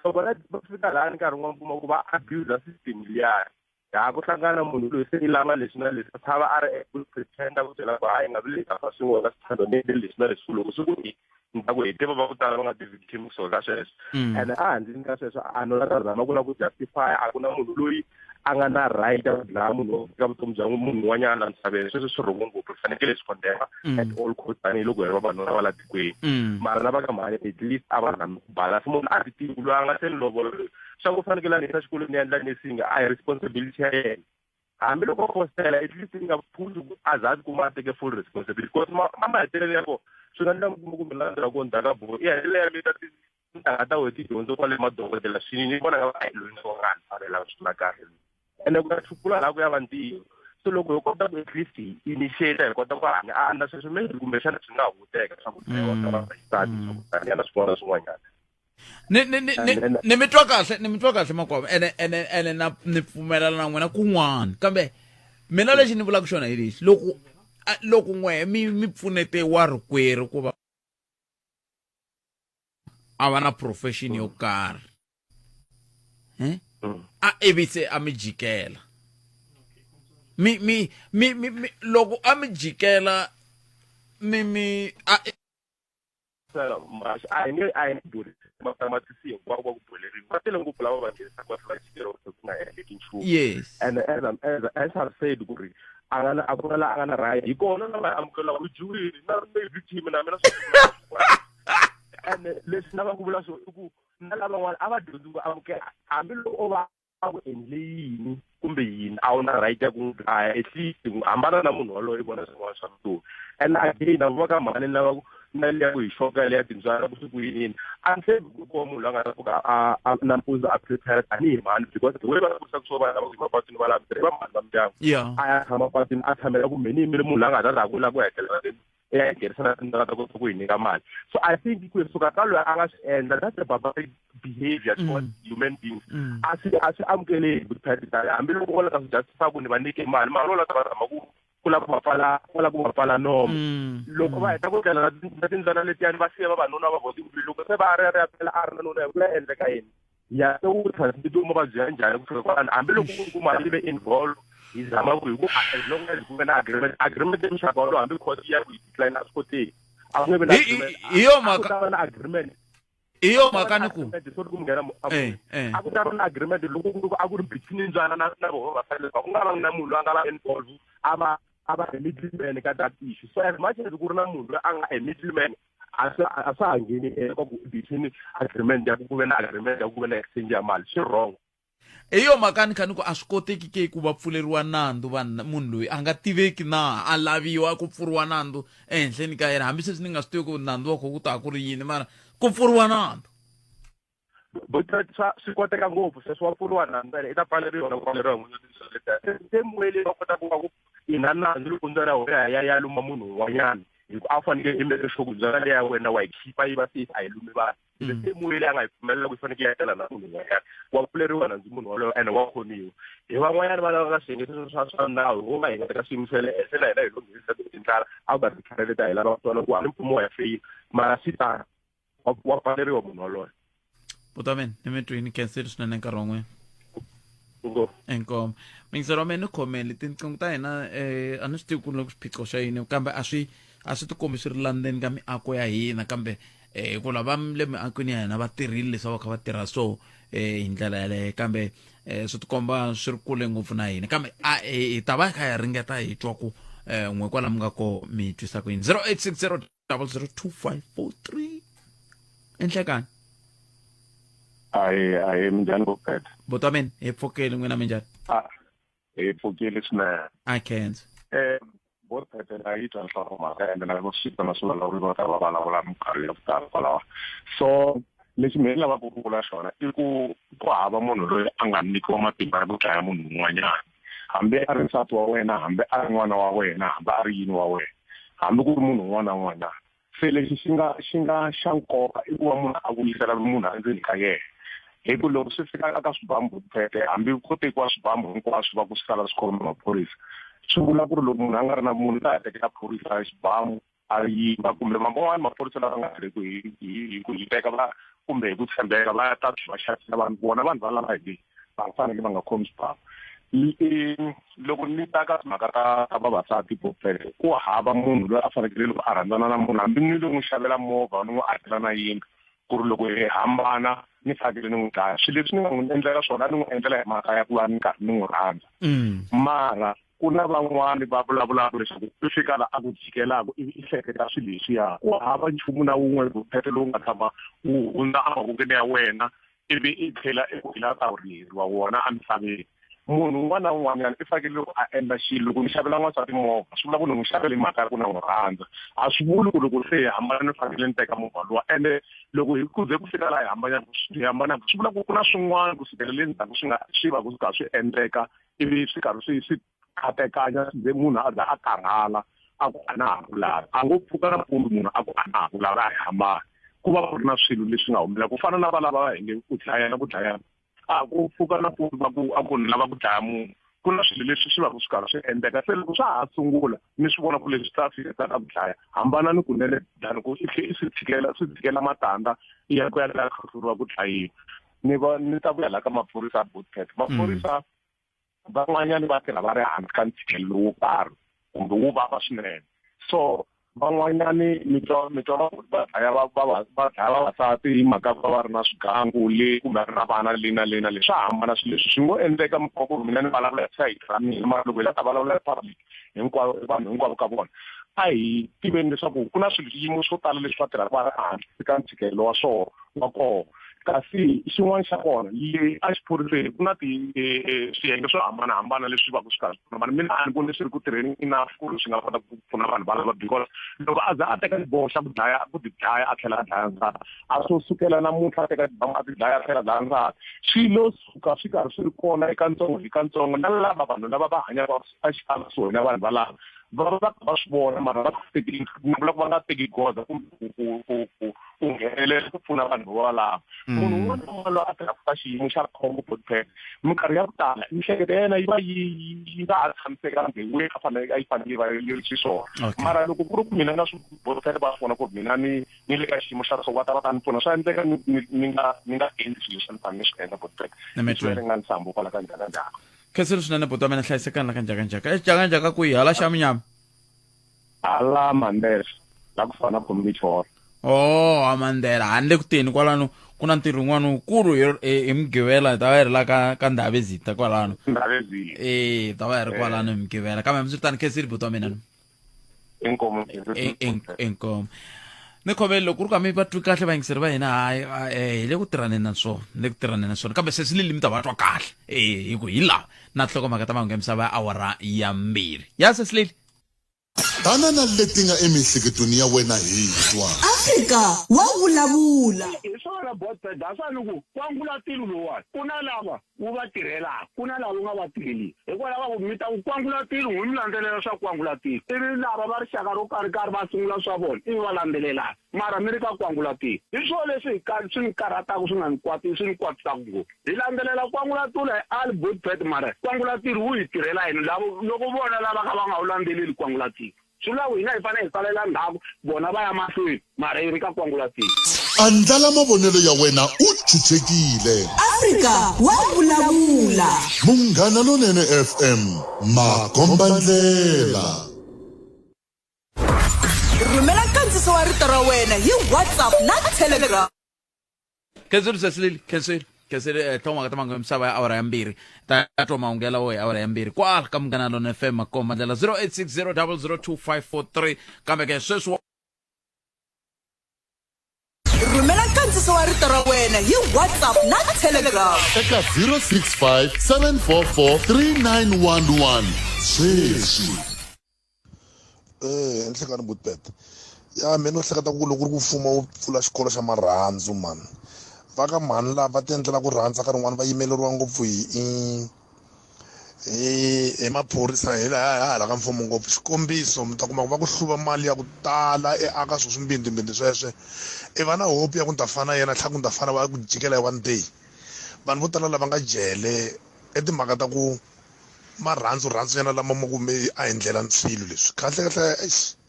so vona va fika laha ni nkarhi wun'wana kuma ku va abuse system liyani ha ku hlangana munhu loyi se i lava leswi na leswi a tshava a ri ku pretenda ku byela ku hayi nga vi leyi ta fa swin'we ka sithando ni endle leswi na leswi loko swi ku i ni ta ku hi tiva va ku tala va nga ti-victim kusuka ka sweswo ene a handleni ka sweswo a no la ta zama ku lava ku justify a ku na munhu loyi a nga na right ya ku dlaya munhu ka vutomi bya munhu un'wanyana la misaveni sweswo swi rhongo ngopfu hi fanekele hi swi condemna at all cost tanihiloko hi ri vavanuna va la tikweni mara lava ka mhani at least a va zami ku balance munhu a ti tivi loyi a nga se ni lovola loyi swa ku fanekele a ni yisa xikolweni ni endla nursing a hi responsibility ya yena hambiloko a fositela at least ni nga phuzi ku a za a tikuma a teke full responsibility because ma ma mahetelelo ya kona swi nga endla mi kuma kumbe la ndzhaku ko ndzhaka buku i hetelela ya mita tintangha ta wena tidyondzo kwale madokodela swini ni vona nga a loyi nga nga ni fanelanga swi na kahle ene ku ya chukula laha ku ya va ntiyo so loko hi kota ku at least hi initiate hi kota ku hanya a na sweswo maybe kumbexana swi nga hunguteka swa ku dlayiwa ka vavasati swa ku taniya na swin'wana na swin'wanyana ni ni ni ni ni mi twa kahle ni mi twa kahle makwavo ene ene ene na ni pfumelana na n'wina kun'wana kambe mina lexi ni vulaka xona hi lexi loko loko n'we mi mi pfunete wa rikwerhu ku va a va na profession yo karhi eh a ivi se a mi jikela mi mi mi mi loko a mi jikela mi mi a a hi nge a hi nge buri matamatisi hinkwavo va ku boleriwa va tele ngopfu lava va nghenisaka va tlhela jikela ku nga endleki nchumu yes and as I'm, as, as I've said ku ri a nga na a ku na la a nga na right hi kona lava amukelaka u dyiwile na victim na mina and leswi lava ku vula swona i ku na lavan'wana a va dyondzi ku amukela hambiloko o va a ku endle yini kumbe yini a wu na right ya ku n'wi dlaya at least hambana na munhu waloye i vona swin'wana swa vutomi and again na va ka mhani lava na liya ku hi xoka liya tintswala ku swi ku yini a ni tshembi ku kuma munhu loyi a nga ta pfuka a nampundzu a prepare tanihi mhani because the way va kurisaka swo vanhu lava ku yima patwini va lava mintirho i va mhani va mindyangu a ya tshama patwini a tshamela ku mhe ni yimele munhu loyi a nga ta ta ku la ku hetelela ya hi nghenisa na tindzaka ta kota ku hi nyika mali so i think ku suka ka loyi a nga swi endla that's a barbaric behavior towards human beings a swi a swi amukeleki ku tiphati hambiloko u la ta swi justify ku ni va nyike mali mali u la ta va zama ku ku lava ku va pfala ku lava ku va pfala nomo loko va heta ku tlela na tindzana letiyani va siya vavanuna va vona loko se va ri ya ri ya phela a ri na nuna ku ya endleka yini ya se u transmit mavabyi ya njhani ku fika kwalano hambiloko ku ri ku mali yi ve involve hi zama ku hi ku as long as ku ve na agreement agreement ya muxaka wolowo hambi court ya ku yi decline a swi koteki a ku nge vi na agreement hi yo a ku mhaka ta va na agreement hi yo mhaka ni ku sorry ku mi nghena Eh, eh. a ku ta va na agreement loko ku ri ku a ku ri between ndzwana na na voho vavasati lava ku nga va na munhu loyi a nga va involve a va a va a middleman ka that issue so as much as ku ri na munhu loyi a nga a middleman a swa a swa ha ngheni eka ku between agreement ya ku ku ve na agreement ya ku ve na exchange ya mali swi wrong hi yo mhaka ni kha ni ku a swi koteki ke ku va pfuleriwa nandzu vanhu munhu loyi a nga tiveki na a laviwa ku pfuriwa nandzu ehenhleni ka yena hambi sweswi ni nga swi tivi ku nandzu wa kho ku ta ku ri yini mara ku pfuriwa nandzu. But swa swi koteka ngopfu sweswo wa pfuriwa nandzu ene i ta pfaleriwa na ku pfaleriwa hi n'wina letiya same way leyi va kotaka ku va ku i na nandzu loko ndzwala ya wena ya ya luma munhu un'wanyana hi ku a fanekele i make sure ku ndzwala leya wena wa yi khipa yi va safe a yi lumi vanhu the same way leyi a nga yi pfumelela ku yi fanekele ya tela na munhu un'wanyana wa pfuleriwa nandzu munhu walowo ene wa khomiwa hi van'wanyana va lava ka swiyenge sweswo swa swa nawu ho va hi nga teka swiyimo swa le henhla na hina hi lo nghenisa tindlala a ku nga ri timfanelo ta hina va twana ku hambi mfumo wa hi feyila mara swi tano wa wa pfaleriwa munhu waloye buti wa mina ni mi twini khensile swinene nkarhi wa n'wina Inkomu. inkomu mingiselo wa mina ni khomeli tinqingho ta hina um a ni swi tivi ku ri loko xiphiqo xa yini kambe a swi a swi tikombi swi ri landzeni ka miako ya hina kambe um hikuva lava le miakweni ya hina va tirhile leswi a va kha va tirha so um hi ndlela yaleyo kambe um swi tikomba swi ri kule ngopfu na hina kambe a hi ta va hi kha hi ringeta hi twa ku um n'we kwala mi nga ko mi twisa ku yini 0860 002543 enhlekani ahi ahi minjhani ngopfeta buti wa mina hi pfukile n'wina minjhani a hi pfukile swinene a khensa um vo phete na yi twa nhlokomhaka ende na swi twa na swivulavuri vo ta va vulavula minkarhi ya ku tala kwalaho so lexi mina ni lavaka ku vula xona i ku ku hava munhu loyi a nga nyikiwa matimba ya ku dlaya munhu un'wanyana hambi a ri nsati wa wena hambi a ri n'wana wa wena hambi a ri yini wa wena hambi ku ri munhu un'wana na un'wanyana se lexi xi nga xi nga xa nkoka i ku va munhu a vuyisela munhu endzeni ka yena hi ku loko swi fika eka swibamu vuphete hambi ko tekiwa swibamu hinkwaswo va ku swi sala swi khoma maphorisa swi vula ku ri loko munhu a nga ri na munhu ta ha tekela phorisa xibamu a yiva kumbe van'wani maphorisa lava nga tirheki hi hi hi ku hiteka va kumbe hi ku tshembeka va ta va xavisela vanhu vona vanhu va lava hi va fanele va nga khomi swibamu loko ni ta ka timhaka ta ta vavasati bopele ku hava munhu loyi a fanekele loko a rhandzana na munhu hambi ni lo n'wi xavela movha ni n'wi akela na yindlu ku ri loko hi hambana ni fanekele ni n'wi dlaya swilo leswi ni nga n'wi endlela swona ni n'wi endlela hi mhaka ya ku va ni karhi ni n'wi rhandza mara ku na van'wani va vulavulaka leswaku i fika la a ku jikelaka ivi i hleketa swilo leswiya ku hava nchumu na wun'we vuphete lowu nga tshama wu hundza emavokweni ya wena ivi i tlhela i ku i lava ta riheriwa wona emisaveni munhu un'wana na un'wanyana i fanekele loko a endla xilo loko ni xavela n'wansati movha swi vula ku ni n'wi xavele hi mhaka ya ku na n'wi rhandza a swi vuli ku loko se hi hambana ni fanekele ni teka movha luwa ende loko hi ku ze ku fika laha hi hambanaka hi hambanaka swi vula ku ku na swin'wana ku sukela le ndzhaku swi nga swi va ku swi kha swi endleka ivi swi karhi swi swi katekanya ze munhu a za a karhala a ku a na ha ku lavi a ngo pfuka nampundzu munhu a ku a na ha ku lavi a hi hambana ku va ku ri na swilo leswi nga humelela ku fana na valava va hi nge ku dlayana ku dlayana a ku pfuka nampundzu va ku a ku ni lava ku dlaya munhu ku na swilo leswi swi va ku swi karhi swi endleka se loko swa ha sungula ni swi vona ku leswi ta fika ta ku dlaya hambana ni kunene than ku i tlhe i swi tshikela swi tshikela matandza ya ku ya la tlhotlhoriwa ku dlayiwa ni va ni ta vuya la ka maphorisa bootcat maphorisa van'wanyana va tirha va ri hansi ka ntshikelelo wo karhi kumbe wo vava swinene so van'wanyani mi twa mi twa va va dlaya va va va dlaya vavasati hi mhaka va va ri na swigangu le kumbe a ri na vana le na le na le swa hambana swilo leswi swi ngo endleka mi kuma ku ri mina ni vulavula hi sayiti ra mina mara loko hi la ta vulavula hi public hinkwavo vanhu hinkwavo ka vona a hi tiveni leswaku ku na swilo swiyimo swo tala leswi va tirhaka va ri ehansi ka ntshikelelo wa swona wa kona kasi xin'wana xa kona le exiphoriseni ku na ti e, e, swiyenge swo hambanahambana leswi va ku swi karhi swi pfuna vanhu mina a ni voni swi ri ku tirheni enough ku ri swi nga kota ku pfuna vanhu valava because loko a za a teka xiboho xa ku dlaya ku ti dlaya a tlhela a dlaya nsati a swo sukela namuntlha a teka xibamu a ti dlaya a tlhela a dlaya nsati swi lo suka swi karhi swi ri kona ekatsongo hi katsongo na lava vanhu lava va hanyaka ekusuhi na vanhu valava va va va va swi vona mara va teki ni vula ku va nga teki goza kumbe ku ku ku ku ku nghenelela ku pfuna vanhu valava munhu un'wana na un'wana loyi a tirhaka ka xiyimo xa khombo botpet minkarhi ya ku tala miehleketo ya yena yi va yi yi nga ha tshamisekanga the way a fanele a yi fanele yi va yi ri xiswona mara loko ku ri ku mina na swi botpet va swi vona ku ri mina ni ni le ka xiyimo xa so va ta va ta ni pfuna swa endleka ni ni ni nga ni nga endli swilo leswi a ni fanele ni swi endla botpet swi ri nga ni sambo kwala ka njhaka njhaka Khensile swinene buti wa mina hlayisekani la ka njhakanjhaka exinjhakanjhaka kwihi hala xa munyama hala mandela la ku fana community hall oh amandela handle ku teni kwalano ku na ntirho wun'wana wukulu hi hi mugqivela hi ta va hi ri la ka ka ndhavezita kwalano ndhavezita eh ta va hi ri kwalano hi mugqivela kambe hambiswiritano khensile buti wa mina inkomo inkomo ni khomele loko ku ri ka mi va twi kahle vayingiseri va hina hayi eh, hi le ku tirhaneni na swona ni le ku tirhaneni na swona kambe sesi lili mi ta va twa kahle eh hi ku hi laha na nhlokomhaka ta mahungu ya misava ya awara ya mbirhi ya sesi lili Tana na leti nga emiehleketweni ya wena hi twa. Afrika wa vulavula. Hi swona Botbed a swa ni ku kwangulatilo lowuwani ku na lava wu va tirhelaka ku na lava wu nga va tirheliki hikwalaho ka ku mi ta ku kwangulatilo n'wi mi landzelela swa kwangulatilo ivi lava va rixaka ro karhi karhi va sungula swa vona ivi va landzelelana mara mi ri ka kwangulatilo hi swona leswi hi ka swi ni karhataka swi nga ni kwati swi ni kwatisaka ngopfu hi landzelela kwangulatilo hi ali Botbed mara kwangulatilo wu hi tirhela yini lavo loko vona lava ka va nga wu landzeleli kwangulatilo Swi vula ku hina hi fanele hi salela ndzhaku, vona va ya mahlweni, mara yi ri ka kwangulatilo. Andlala mavonelo ya wena u chuchekile. Afrika wa vulavula. Munghana Lonene FM, makombandlela. Rhumela nkandziso wa rito ra wena hi WhatsApp na Telegram. Khensile Cecily, khensile. Khensile eh, tlhon'waka ta mango ya misava ya awara ya mbirhi. Ta twa mahungela wo hi awara ya mbirhi. Kwala ka Munghana Lona FM makomba ndlela 0860002543 kambe ke sweswi Rhumela nkandziso wa rito ra wena hi WhatsApp na Telegram. Eka 065 744 3911 sweswi. Eh, enhlekani Butbet. Ya mina no hleketa ku loko ku ri ku mfumo wu pfula xikolo xa marhandzu mani va ka mhani lava va ti endlela ku rhandza nkarhi wun'wani va yimeleriwa ngopfu hi hi hi maphorisa hi laha hi hala ka mfumo ngopfu xikombiso mi ta kuma ku va ku hluva mali ya ku tala e aka swilo swimbindzimbindzi sweswe i va na hope ya ku ni ta fana yena tlhela ku ni ta fana va ku jikela hi one day vanhu vo tala lava nga jele i timhaka ta ku marhandzu rhandzu nyana lama ma ku me a hi ndlela ni swilo leswi kahle kahle eish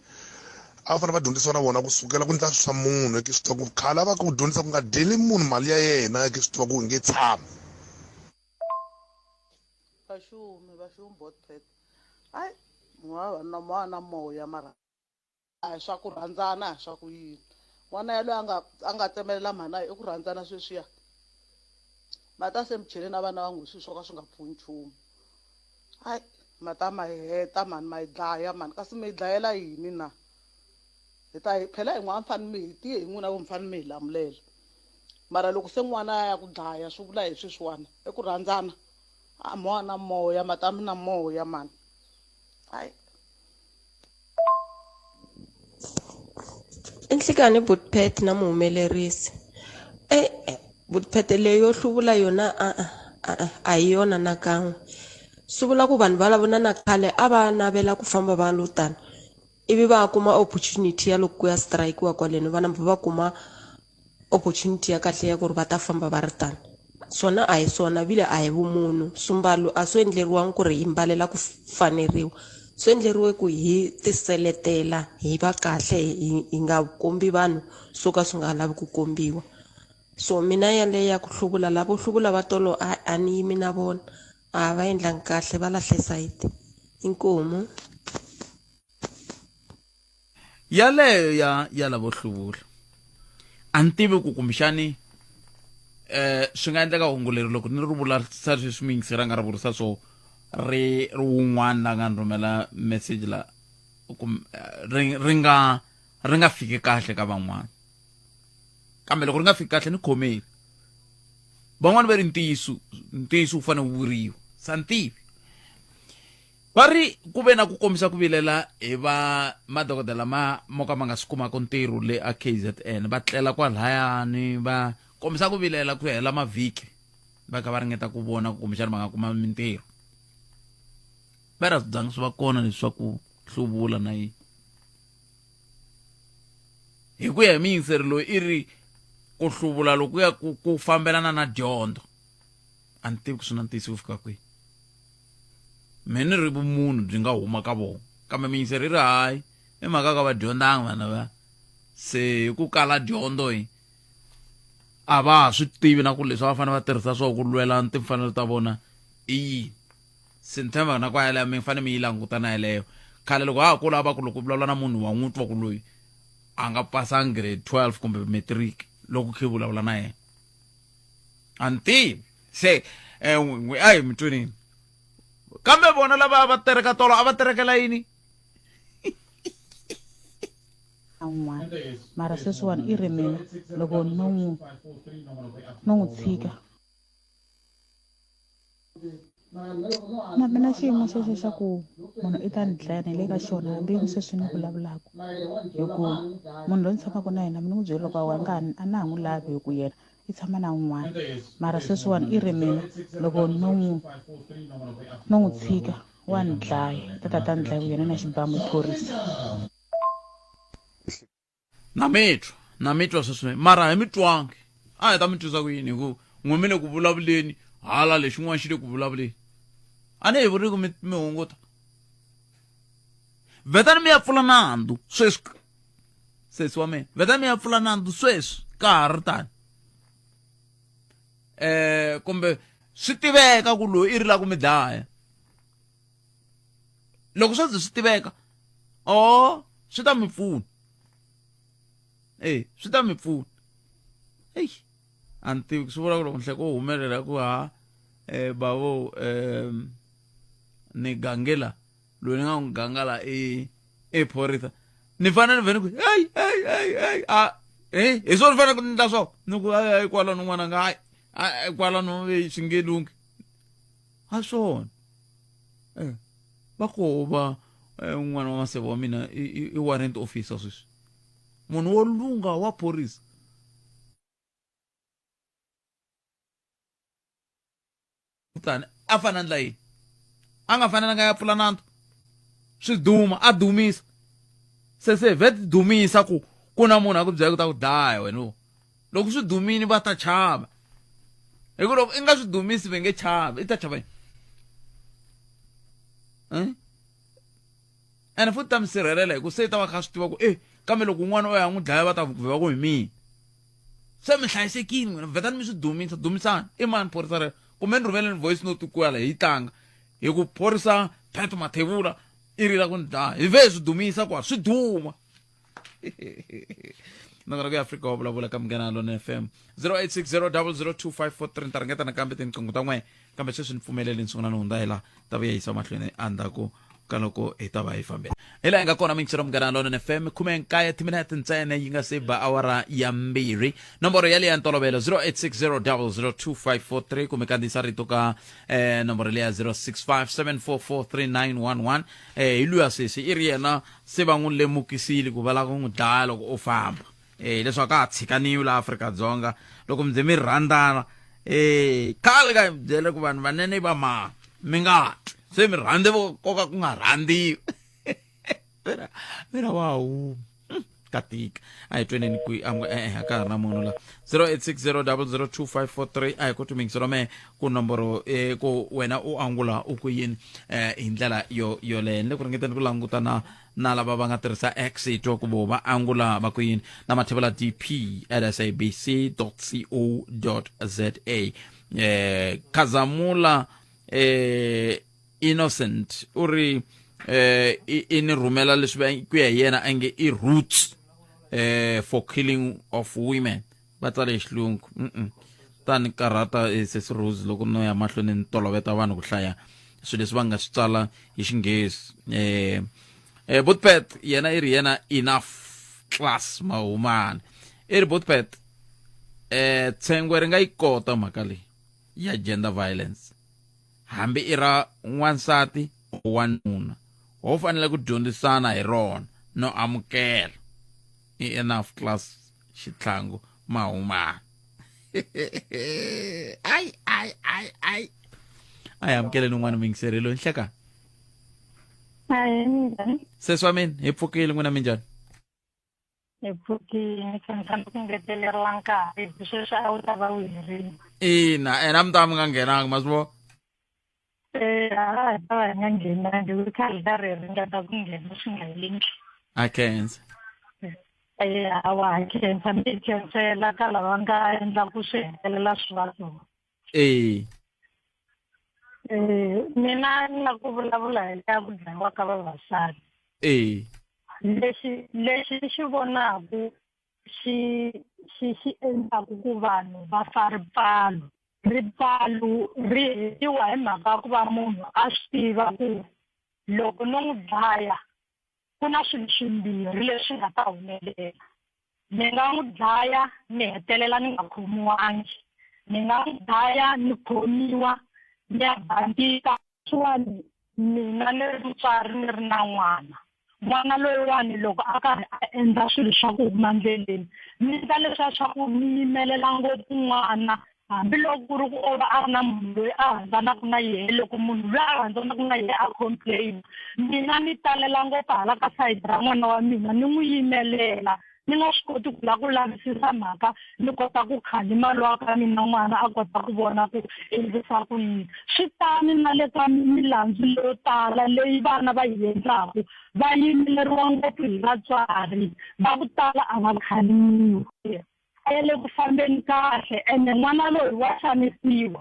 a va fanele va dyondzisiwa na vona ku sukela ku ndla swa munhu ke swi tiva ku khale a va ku dyondzisa ku nga dyeli munhu mali ya yena ke swi tiva ku i nge tshami Vaxumi vaxumi botpet hayi n'wana n'wana moya mara a hi swa ku rhandzana a hi swa ku yini n'wana yaloye a nga a nga tsemelela mhana i ku rhandzana sweswiya ma ta se mi chele na vana va n'wi swilo swo ka swi nga pfuni nchumu hayi ma ta ma hi heta mhani ma yi dlaya mhani kasi mi yi dlayela yini na hi ta hi phela hi n'wana mi fane mi hi tiye hi n'wina vo mi fane mi hi lamulela mara loko se n'wana a ya ku dlaya swi vula hi sweswiwani i ku rhandzana a mona moya ma ta mi na moya mani hayi I nhlikani Butpet na muhumelerisi e Butpet leyi yo hluvula yona a a hi yona nakan'we swi vula ku vanhu valavo na na khale a va navela ku famba va lo tani ivi va kuma opportunity ya loko ku ya strike-iwa kwaleno va namba va kuma opportunity ya kahle ya ku ri va ta famba va ri tani swona a hi swona vile a hi vumunhu swimbalo a swi endleriwangi ku ri hi mbalela ku faneriwa swi endleriwe ku hi tiseletela hi va kahle hi nga kombi vanhu swo ka swi nga lavi ku kombiwa so mina yaleyo ya ku hluvula lavo hluvula va tolo a a ni yimi na vona a va endlangi kahle va lahle sayiti inkomu Yaleyo ya ya lavo hluvula a ni tivi ku kumbexani eh swi nga endleka hungu leri loko ni ri vula sa sweswi muyingiseri a nga ri vurisa swo ri ri wun'wana la nga ni rhumela message la kum, ri ri nga ri nga fiki kahle ka van'wana kambe loko ri nga fiki kahle ni khomeli van'wana va ri ntiyiso ntiyiso wu fanele wu vuriwa sa ni tivi Va ri ku ve na ku kombisa ku vilela hi va madokodela ma mo ka ma nga swi kumaka ntirho le a KZN va tlela kwalayani va kombisa ku vilela ku hela mavhiki va kha va ringeta ku vona ku kumbexana va nga kuma mintirho va ri a swi zangi swi va kona leswi swa ku hluvula na yini hi ku ya hi muyingiseri loyi i ri ku hluvula lokuya ku ku fambelana na dyondzo a ni tivi ku swi na ntiyiso ku fika kwihi me ni ri vumunhu byi nga huma ka vona kambe miyingiseri yi ri hayi i mhaka ka va dyondzanga vanhu lava se hi ku kala dyondzo hi a va ha swi tivi na ku leswi a va fanele va tirhisa swona ku lwela timfanelo ta vona i yini se ni tshemba na kwa yaleyo mi fanele mi yi languta na yeleyo khale loko ha ha kula a va ku loko u vulavula na munhu wa n'wi twa ku loyi a nga pasanga grade 12 kumbe matric loko khe vulavula na yena a ni tivi se eh, n'wi a hi mi twinini kambe vona lava a va tereka tolo a va terekela yini un'wana mara sweswiwani i ri mina loko no n'wi no n'wi tshika Na mina xiyimo xexo xa ku munhu i ta ni dlaya ni le ka xona hambi sweswi ni vulavulaka hi ku munhu loyi ni tshamaka na yena mi ni n'wi byela loko a nga a na ha n'wi lavi hi ku yena i tshama na un'wana mara sweswiwani i ri mina loko no n'wi no n'wi tshika wa ni dlaya i ta ta ta ni dlaya ku yena na xibamu i phorisa. Na mi twa na mi twa sweswi mara hi mi twangi a hi ta mi twisa ku yini hi ku n'we mi le ku vulavuleni hala lexin'wana xi le ku vulavuleni a ni hi vuri ku mi mi hunguta vhetani mi ya pfula nandzu sweswi sesi wa mina vhetani mi ya pfula nandzu sweswi ka ha ri tani eh kumbe swi tiveka ku loyi i ri la ku mi dlaya loko swo ze swi tiveka o oh, swi ta mi pfuna e swi ta mi pfuna eyi a ni tivi swi vula ku loko nhleko wo humelela ku ha um bavo um ni gangela loyi ni nga n'wi gangala i i phorisa ni fanele ni vhe ni ku heyi heyi heyi heyi a e hi swona ni fanele ku ni endla swona ni ku hayi hayi kwalano n'wananga hayi hayi kwalano swi nge lunghi a swona eh va koho va eh, un'wana wa maseve wa mina i warrant officer sweswi munhu wo lunga wa phorisa kutani a fanele ndla yini a nga fanelanga ya pfula nandzu swi duma a dumisa se se vet dumisa ku ku na munhu a ku byela ku ta ku dlaya wena loko swi dumini va ta chava hi ku loko i nga swi dumisi va nge chavi i ta chava yini eh? ene futhi ta mi sirhelela hi ku se i ta va kha swi tiva ku e kambe loko un'wana o ya n'wi dlaya va ta va ku hi mina se mi hlayisekile n'wina vhetani mi swi dumisa dumisani i mani phorisa rero kumbe ni rhumeleni voice note kwala hi tlanga hi ku phorisa pet mathevula i rila ku ni dlaya hi vhe swi dumisa kwa swi duma nongonoko ya afrika wa vulavula ka munghana lona fm 0860002543 ni ta ringeta nakambe tinqingho ta n'we kambe sweswi ni pfumeleli ni sungula ni hundza hi laha ta vuya yisa mahlweni endzhaku ka loko hi ta va hi fambela hi laha hi nga kona mingisero munghana lona fm 19 timinete ntsena yi nga se ba awara ya mbirhi nomboro yaleyo ya ntolovelo 0860002543 kumbe kandziyisa rito ka eh, nomboro leya 0657443911 eh, hi luya sesi i ri yena se va n'wi lemukisile ku va lava ku n'wi dlaya loko o famba eh leswaku a ha tshikaniwi laha Afrika-Dzonga loko mi ze mi rhandzana eh khale ka hi byele ku vanhu vanene i va mani mi nga twi se mi rhandze vo koka ku nga rhandziwi mina mina wa huma ka tika a hi tweneni kwi e-e a ka ha ri na munhu la 0860002543 a hi koti mingiselo mehe ku nomboro eh, ku wena u angula u ku yini eh, hi ndlela yo yoleyo ni le ku ringeteni ku languta na na lava va nga tirhisa x hi twa ku vo va angula va ku yini na mathevula dp at sabc co za eh, khazamula eh, innocent u ri eh i ni rhumela leswi ku ya hi yena a nge i roots eh for killing of women va tsale hi xilungu mm ta ni karhata eh, sesi rose loko no ya mahlweni ni toloveta vanhu ku hlaya swilo leswi va nga swi tsala hi xinghezi eh eh botpet yena i ri yena enough class mahumani i ri botpet eh tshengwe ri nga yi kota mhaka leyi ya gender violence hambi i ra n'wansati wanuna ho fanele ku dyondzisana hi rona no amukela i enough class xitlhangu mahumana ai ai ai ai a hi amukeleni un'wana muyingiseri loyi nhleka sesi wa mina hi pfukile n'wina minjhani Hi pfukile khensa ku ngeteleriwa nkarhi hi sweswi a wu ta va wu herile. Ina, ene a mi ta va mi nga nghenangi ma swi vona. Eh, a hi ta va hi nga nghenangi hi kha hi karhi hi ringeta ku nghena swi nga endli. A khensa. Eh, hawa ha khensa mi hi khensela ka lava nga endla ku swi hetelela swi va so. Eh. Eh, mina ni la ku vulavula hi ta ku dlayiwa ka vavasati. Eh. Lexi lexi ni xi vonaku xi xi xi endlaku ku vanhu va fa ripfalo ripfalo ri hetiwa hi mhaka ya ku va munhu a swi tiva ku loko no n'wi dlaya ku na swilo swimbirhi leswi nga ta humelela ni nga n'wi dlaya ni hetelela ni nga khomiwangi ni nga n'wi dlaya ni khomiwa ni ya bandika swin'wani mina ni ri mutswari ni ri na n'wana n'wana loyiwani loko a karhi a endla swilo swa ku huma ndleleni ni endla leswiya swa ku ni yimelela ngopfu n'wana hambiloko ku ri ku o va a ri na munhu loyi a rhandzanaka na yehe loko munhu loyi a rhandzanaka na yehe a complain mina ni talela ngopfu hala ka sayiti ra n'wana wa mina ni n'wi yimelela ni nga swi koti ku lava ku lavisisa mhaka ni kota ku khalima lowa ka mina n'wana a kota ku vona ku endlisa ku yini swi tani na le ka milandzu leyo tala leyi vana va yi endlaku va yimeleriwa ngopfu hi vatswari va ku tala a va khalimiwi a ya le ku fambeni kahle ene n'wana loyi wa xanisiwa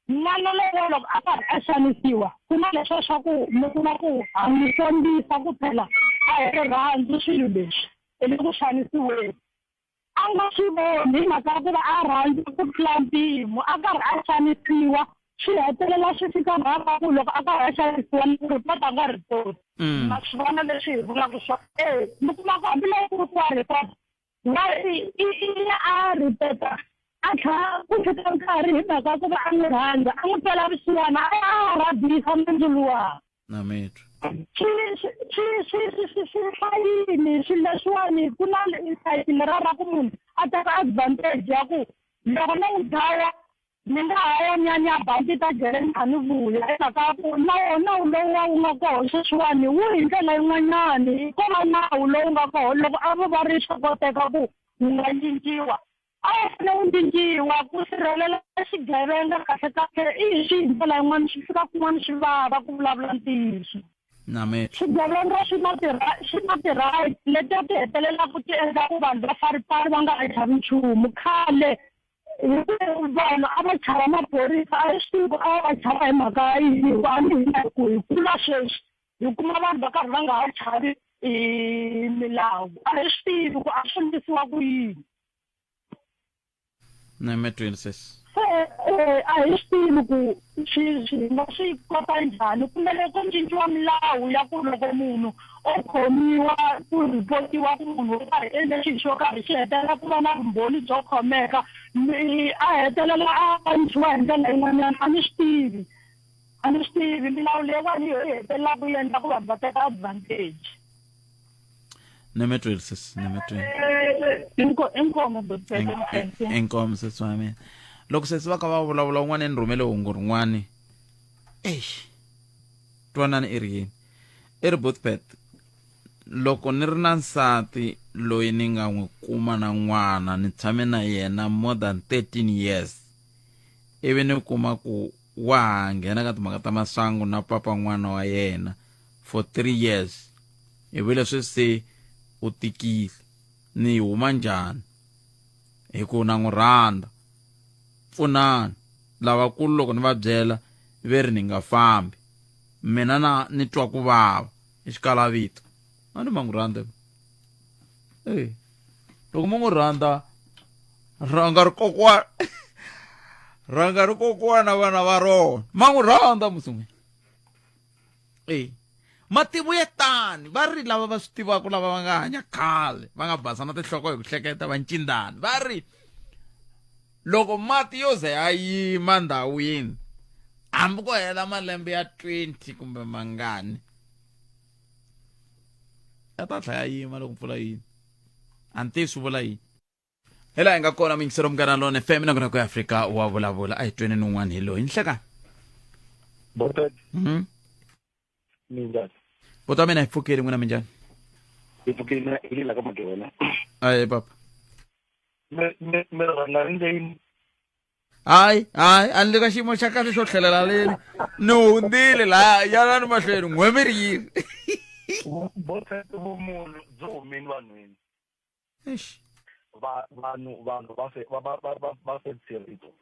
N'wana lowo loko a karhi a xanisiwa ku na leswiya swa ku mi kuma ku ha n'wi kombisa ku phela a hi rirhandzu swilo leswi i le ku xanisiweni a nga swi voni hi mhaka ya ku va a rhandza ku tlula mpimo a karhi a xanisiwa swi hetelela swi fika laha ka ku loko a karhi a xanisiwa ni ku report a nga report ma swi vona leswi hi vulaka swona e mi kuma ku hambiloko ku ri ku wa report Va ri, I i a ripeta a tlhela ku fika nkarhi hi mhaka ku va a n'wi rhandza, a n'wi twela vusiwana, a ya a rhabisa nandzu luwa. Na mi twa. Swi swi swi swi swi swi swi hlayini swilo leswiwani ku na sayiti leriya ra ku munhu a teka advantage ya ku loko no n'wi dlaya Ni nga ha ya ni ya ni ya ba ni ta jele ni kha ni vuya hi mhaka ya ku na wona nawu lowu wu nga koho sweswiwani wu hi ndlela yin'wanyani ko va nawu lowu nga koho loko a vo va ri swa koteka ku wu nga cinciwa a wu fane wu cinciwa ku sirhelela xigevenga kahle kahle i hi swi hi ndlela yin'wana swi fika kun'wana swi vava ku vulavula ntiyiso. Na mi Swigevenga swi na ti swi na ti-right letiya ti hetelelaka ti endla ku vanhu va faripari va nga ha chavi nchumu khale Hi ku vanhu a va chava maphorisa a hi swi tivi ku a va chava hi mhaka ya yini hikuva a ni hina hi ku hi kula sweswi hi kuma vanhu va karhi va nga ha chavi milawu a hi swi tivi ku a swi endlisiwa ku yini. Na emetweni sesi. Se a hi swi tivi ku swi swi hi nga swi kota njhani kumbe ku cinciwa milawu ya ku loko munhu o khomiwa ku report-iwa ku munhu wo karhi endle xilo xo karhi xi hetelela ku va na vumbhoni byo khomeka a hetelela a avanyisiwa hi ndlela yin'wanyana a ni swi tivi a ni swi tivi milawu leyiwani hi yo yi hetelelaka yi endla ku vanhu va teka advantage. Nemetweni sesi nemetweni. Inkomo Inkomo sesi wa mina. Loko sesi va ka va vulavula un'wana ni rhumele hungu rin'wani. Eish. Twanani i ri yini? I ri Boothpet loko ni ri na nsati loyi ni nga n'wi kuma na n'wana ni tshame na yena more than 13 years ivi ni kuma ku wa ha nghena ka timhaka ta masangu na papa n'wana wa yena for 3 years ivi leswi se u tikile ni huma njhani hi ku na n'wi rhandza pfunani lavakulu loko ni va byela ve ri ni nga fambi mina na ni twa ku vava i xikalavito a ni ma n'wi rhandza e loko mo n'wi rhandza rhanga ri kokwana rhanga ri kokwana vana va rona ma n'wi rhandza musi e matimu ya tani va ri lava va swi tivaka lava va nga hanya khale va nga basa na tinhloko hi ku hleketa va ncindani va ri loko mati yo ze ya yima ndhawini hambi ko hela malembe ya 20 kumbe mangani ya ta tlhela ya yima loko mpfula yini a ni tivi swi vula yini hi laha hi nga kona muyingiseri munghana lone fm na ku ya afrika wa vulavula a hi tweni ni un'wana hi loyi nhlekani Botet. Minjhani? Bota mina hi pfukile n'wina minjhani? Hi pfukile mina hi la ka Magewena. Ayi papa. Me me me rhanga ri ndleni. Hayi hayi a ni le ka xiyimo xa kahle xo tlhelela leni. Ni hundzile laha yanani mahlweni n'we mi ri yini. Botet vumunhu byi humini vanhwini. Eish. Va vanhu vanhu va fe va va va va fe rito.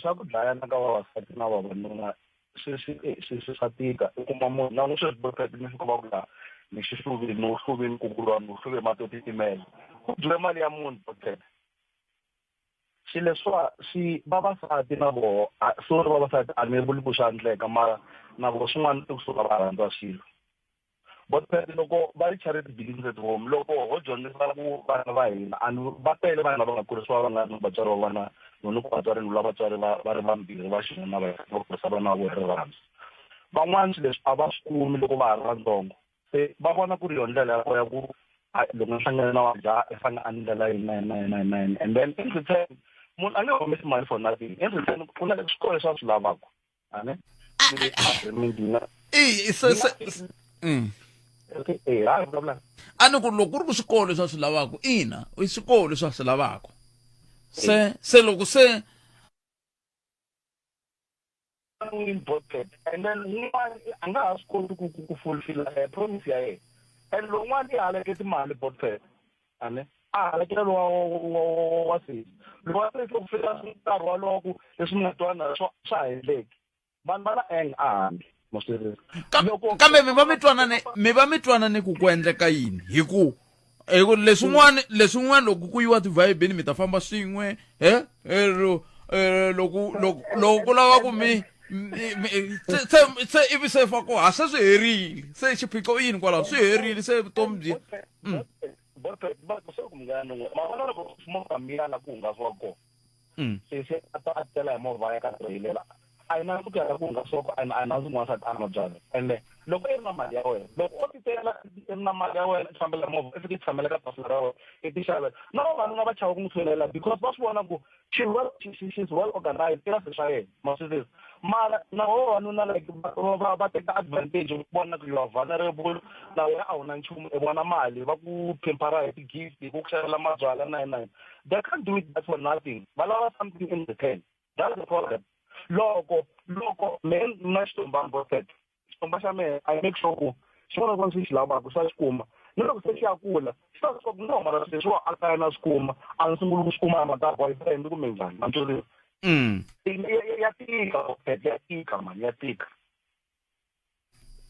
Swa ku dlayana ka vavasati na vavanuna swi swi swi swi swa tika u kuma munhu na n'wi sweswi boyfriend ni swi komba ku la ni xi hluvile ni wu hluvile nkukulu wa ni wu hluve mati yo titimela ku dyiwe mali ya munhu boyfriend swilo leswiwa swi vavasati na voho sorry vavasati a ni vuli ku swa endleka mara na voho swin'wana i kusuka va rhandza swilo. Botpet loko va ri charity begins at home loko ho dyondzisa ku vana va hina a ni va tele vana lava nga kurisiwa va nga ri na vatswari va vona ni ku vatswari ni vula vatswari va va ri vambirhi va xinuna va va kurisa vana va vona rirhandzu van'wana swilo leswi a va swi kumi loko va ha ri vatsongo se va vona ku ri yona ndlela ya kona ya ku loko ni hlangane na wajaha i fanele a ni ndlela yini na yini na yini na yini na yini and then in return munhu a nge humesi mali for nothing in return ku na swikolo leswi a swi lavaka ane agreement yi na se se. Okay eh hayi vulavula A ni ku loko ku ri ku swikolo leswi a swi lavaka ina i swikolo leswi a swi lavaka se se loko se important and then un'wana a nga ha swi koti ku ku ku fulfill eh, promise ya yena and lowun'wana i halake timali botfed ane a halakela lowa wa sesi lowa sesi loko fika nkarhi walowo ku leswi mi nga twana swa swa ha endleki vanhu va na eng a handle kambe mi va mi twanane mi va mi twanane ku ku endleka yini hi ku hi ku leswin'wana leswin'wana loko ku yiwa tivhayibini mi ta famba swin'we he loko loko loko ku lava ku mi se se ivi se fa ku ha se swi herile se xiphiqo i yini kwalaho swi herile se vutomi byi movha miya la ku hungasiwa kona sesi a ta a tela hi movha ya ka trailer a yi nandzu ku ya la ku hungasiwa kona a yi nandzu n'wansati a nwa byalwa ende loko i ri na mali ya wena loko o titela i ri na mali ya wena i fambela movha i fika i tshamela ka tafula ra wena i ti xavela na vavanuna va chava ku n'wi tshunelela because va swi vona ku she well she, she, she's well organized i na swilo swa yena ma swi twisisa mara na vavanuna like va va teka advantage ku vona ku you are vulnerable na wena a wu na nchumu i vona mali va ku pimpara hi ti-gift hi ku ku xavela mabyalwa na yini na yini they can't do it that for nothing va lava something in return that's the problem loko loko me na xitombani bosset xikomba xa mehe I make sure ku xin'wana na xin'wana xi xi lavaka xa xi kuma ni loko se xi ya kula xi ta swi ku no mara leswiwa a kaya na swi kuma a ni sunguli ku swi kuma mhaka ya boyfriend kumbe njhani ma twisisa ya tika ya tika mani ya tika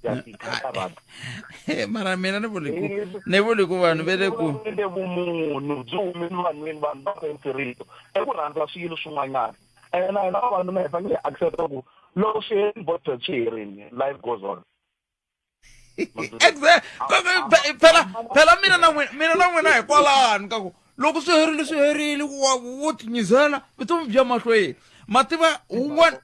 ya tika ya karhata mara mina ni vuli ku ni vuli ku vanhu ve le ku le vumunhu byi humile vanhwini vanhu va ku rito i ku rhandza swilo swin'wanyana ene na hina vavanuna hi fanele hi accepta ku loko swi herini bottle swi herini life goes on phela phela mina na n'wina mina na n'wina hikwalano ka ku loko swi herile swi herile wa wo tinyizela vutomi bya mahlweni mativa wun'wana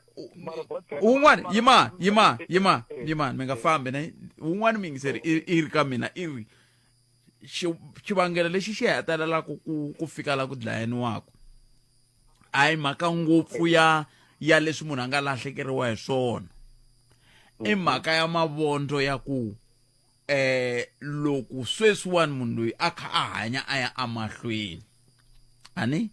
wun'wana yima yima yima yima mi nga fambi ne wun'wana miyingiseri i ri ka mina i ri xivangelo lexi xi hetelelaka ku ku fika la ku dlayaniwaka a hi mhaka ngopfu ya ya leswi munhu a nga lahlekeriwa hi swona i mhaka ya mavondzo ya ku eh loko sweswiwani munhu loyi a kha a hanya a ya amahlweni ani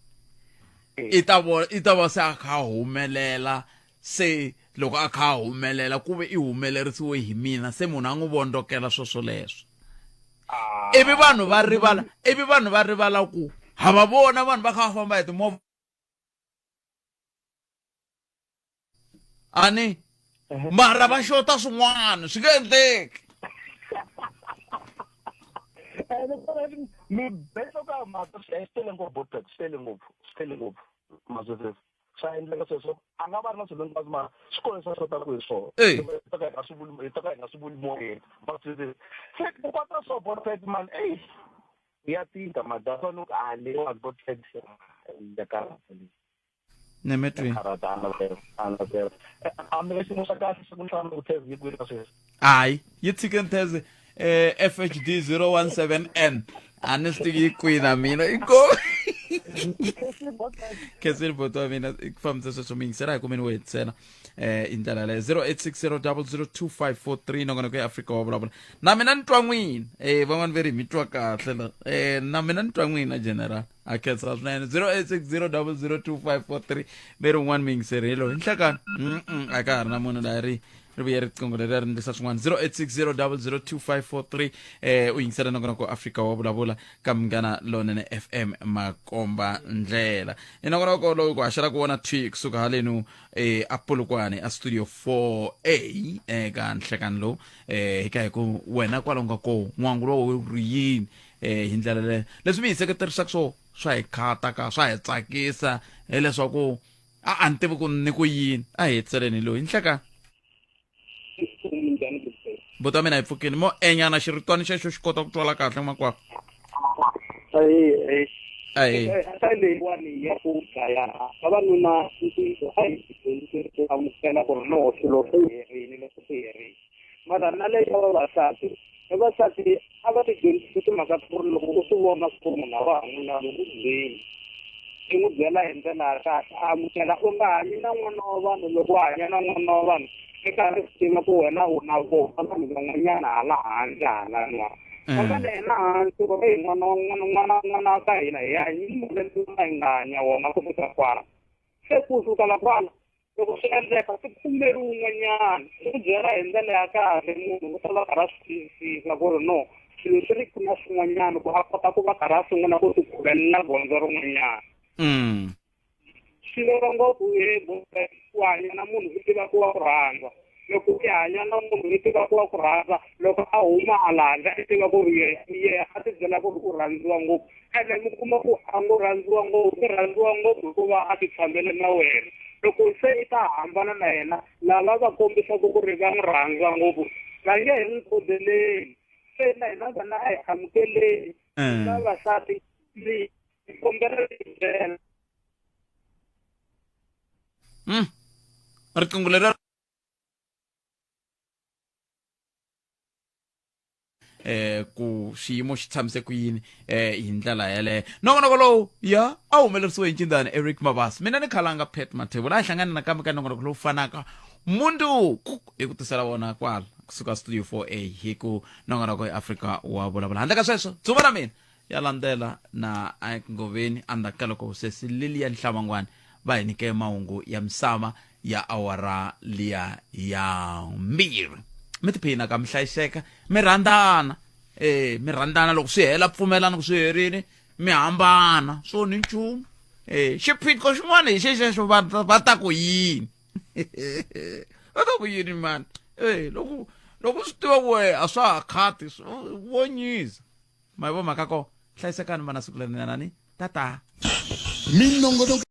i ta vo i ta va se a kha a humelela se loko a kha a humelela ku ve i humelerisiwe hi mina se munhu a n'wi vondzokela swoswoleswo ivi vanhu va rivala ivi vanhu va rivala ku ha va vona vanhu va kha va famba hi timovha ani mara va xota swin'wana swi nge endleki mi beso ka mhaka swi tele ngopfu swi tele ngopfu swi tele ngopfu maswesesi swa endleka sweswo a nga va ri na swilo hinkwaswo mara swikolo leswi a xotaku hi swona hi to ka hi nga swi vuli hi to ka hi nga swi vuli moyeni ma swi twisisa se ku kota swo botfet man eyi ya tika madasa ni ku a leyiwani botfet ya karhata leyi nemetweni karhata a na zero a mi xiyimo xa kahle xa ku nhlawula ku thezi yi kwini ka sweswi hayi yi tshike ntheze eh, fhd 017n a ni swi tivi yi kwihi na mina i ko khensile boti wa mina i ku fambisa sweswo mi yingisela hi kumeni wo hetisela eh i ndlela leyo 0860002543 nongonoko ya afrika wa vulavula na mina ni twa n'wina eh van'wani ve ri mi twa kahle la eh na mina ni twa n'wina general a khensa swinene 0860002543 ve ri un'wana mi yingiseri hi loyi nhlekani mm a ka ha ri na munhu la ri ri vuye riqingho leri ri ndlisa swin'wana 0860002543 eh u yingisela nongonoko afrika wa vulavula ka munghana lonene fm makomba ndlela i nongonoko lowu ku haxela ku wona thwi kusuka halenu eh a polokwane a studio 4a eka nhlekani lowu eh hi ka hi ku wena kwalaho nga ko n'wangu lowu wu ri yini eh hi ndlela leyo leswi mi hi seketerisaka swo swa hi khata ka swa hi tsakisa hileswaku a a ni tivi ku ni ku yini a hi hetiseleni loyi nhlekani Buta mina hi pfukini mo enyana xiritwani xexo xi kota ku twala kahle makwavo. Ahee. Ahee. Mhaka leyiwani ya ku dlayana vavanuna ntiyiso a hi dyondzisi ku amukela ku ri no swilo swi herini loko swi herini mara na leyi ya vavasati vavasati a va ti dyondzisi timhaka ta ku ri loko u swi vona ku munhu a wa ha n'wi lavi u byeli i n'wi byela hi ndlela ya kahle a amukela u nga hanyi na n'wana wa vanhu loko u hanya na n'wana wa vanhu i karhi swi tiva ku wena u na vona vanhu van'wanyana hala handle halaniwa mhaka leyi na hansi ku ri n'wana wa n'wana n'wana n'wana wa ka hina hi hanyile malembe lama hi nga hanya wona ku fika kwala se ku sukela kwala loko swi endleka swi khumeri wun'wanyana swi ku byela hi ndlela ya kahle munhu u ta va karhi a swi twisisa ku ri no swilo swi ri ku na swin'wanyana ku a kota ku va karhi a sungula ku swi khuvelela gondzo rin'wanyana Swi vava ngopfu he ku hanya na munhu u tiva ku wa ku rhandza loko i hanya na munhu i tiva ku wa ku rhandza loko a huma hala handle i tiva ku ri yehe a ti byela ku ri u rhandziwa ngopfu ene mi kuma ku a ngo rhandziwa ngopfu i rhandziwa ngopfu hikuva a ti tshamele na wena loko se i ta hambana na yena lava va kombisaka ku ri va n'wi rhandza ngopfu va nge he n'wi khodeleli se na hina vana a hi amukeleni vavasati ndzi kombela byela Riqingho leri ku xiyimo xi tshamise ku yini hi ndlela yeleyo. Nongonoko lowu ya a humelerisiwe hi ncindani Eric Mabasa, mina ni khalanga Pat Mathebula. A hi hlangani nakambe ka nongonoko lowu fanaka mundzuku hi ku tisela wona kwala kusuka studio 4A hi ku nongonoko eAfrika wa vulavula. Handle ka sweswo, dzuva na mina ya landzela na Ike Ngoveni endzhaku ka loko sesi Lilian Hlavangwani va hi nyike mahungu ya misava ya awara liya ya 2. Mi tiphina ka mi hlayiseka, mi rhandzana, mi rhandzana loko swi hela pfumelana ku swi herini mi hambana swo ni nchumu. Xiphiqo xin'wana hi xexexo va ta ku yini? Va ta ku yini mani? Loko swi tiva ku a swa ha khati vo nyiza. Ma yi vo mhaka ko hlayisekani vana siku lerinene tata. Minongonoko.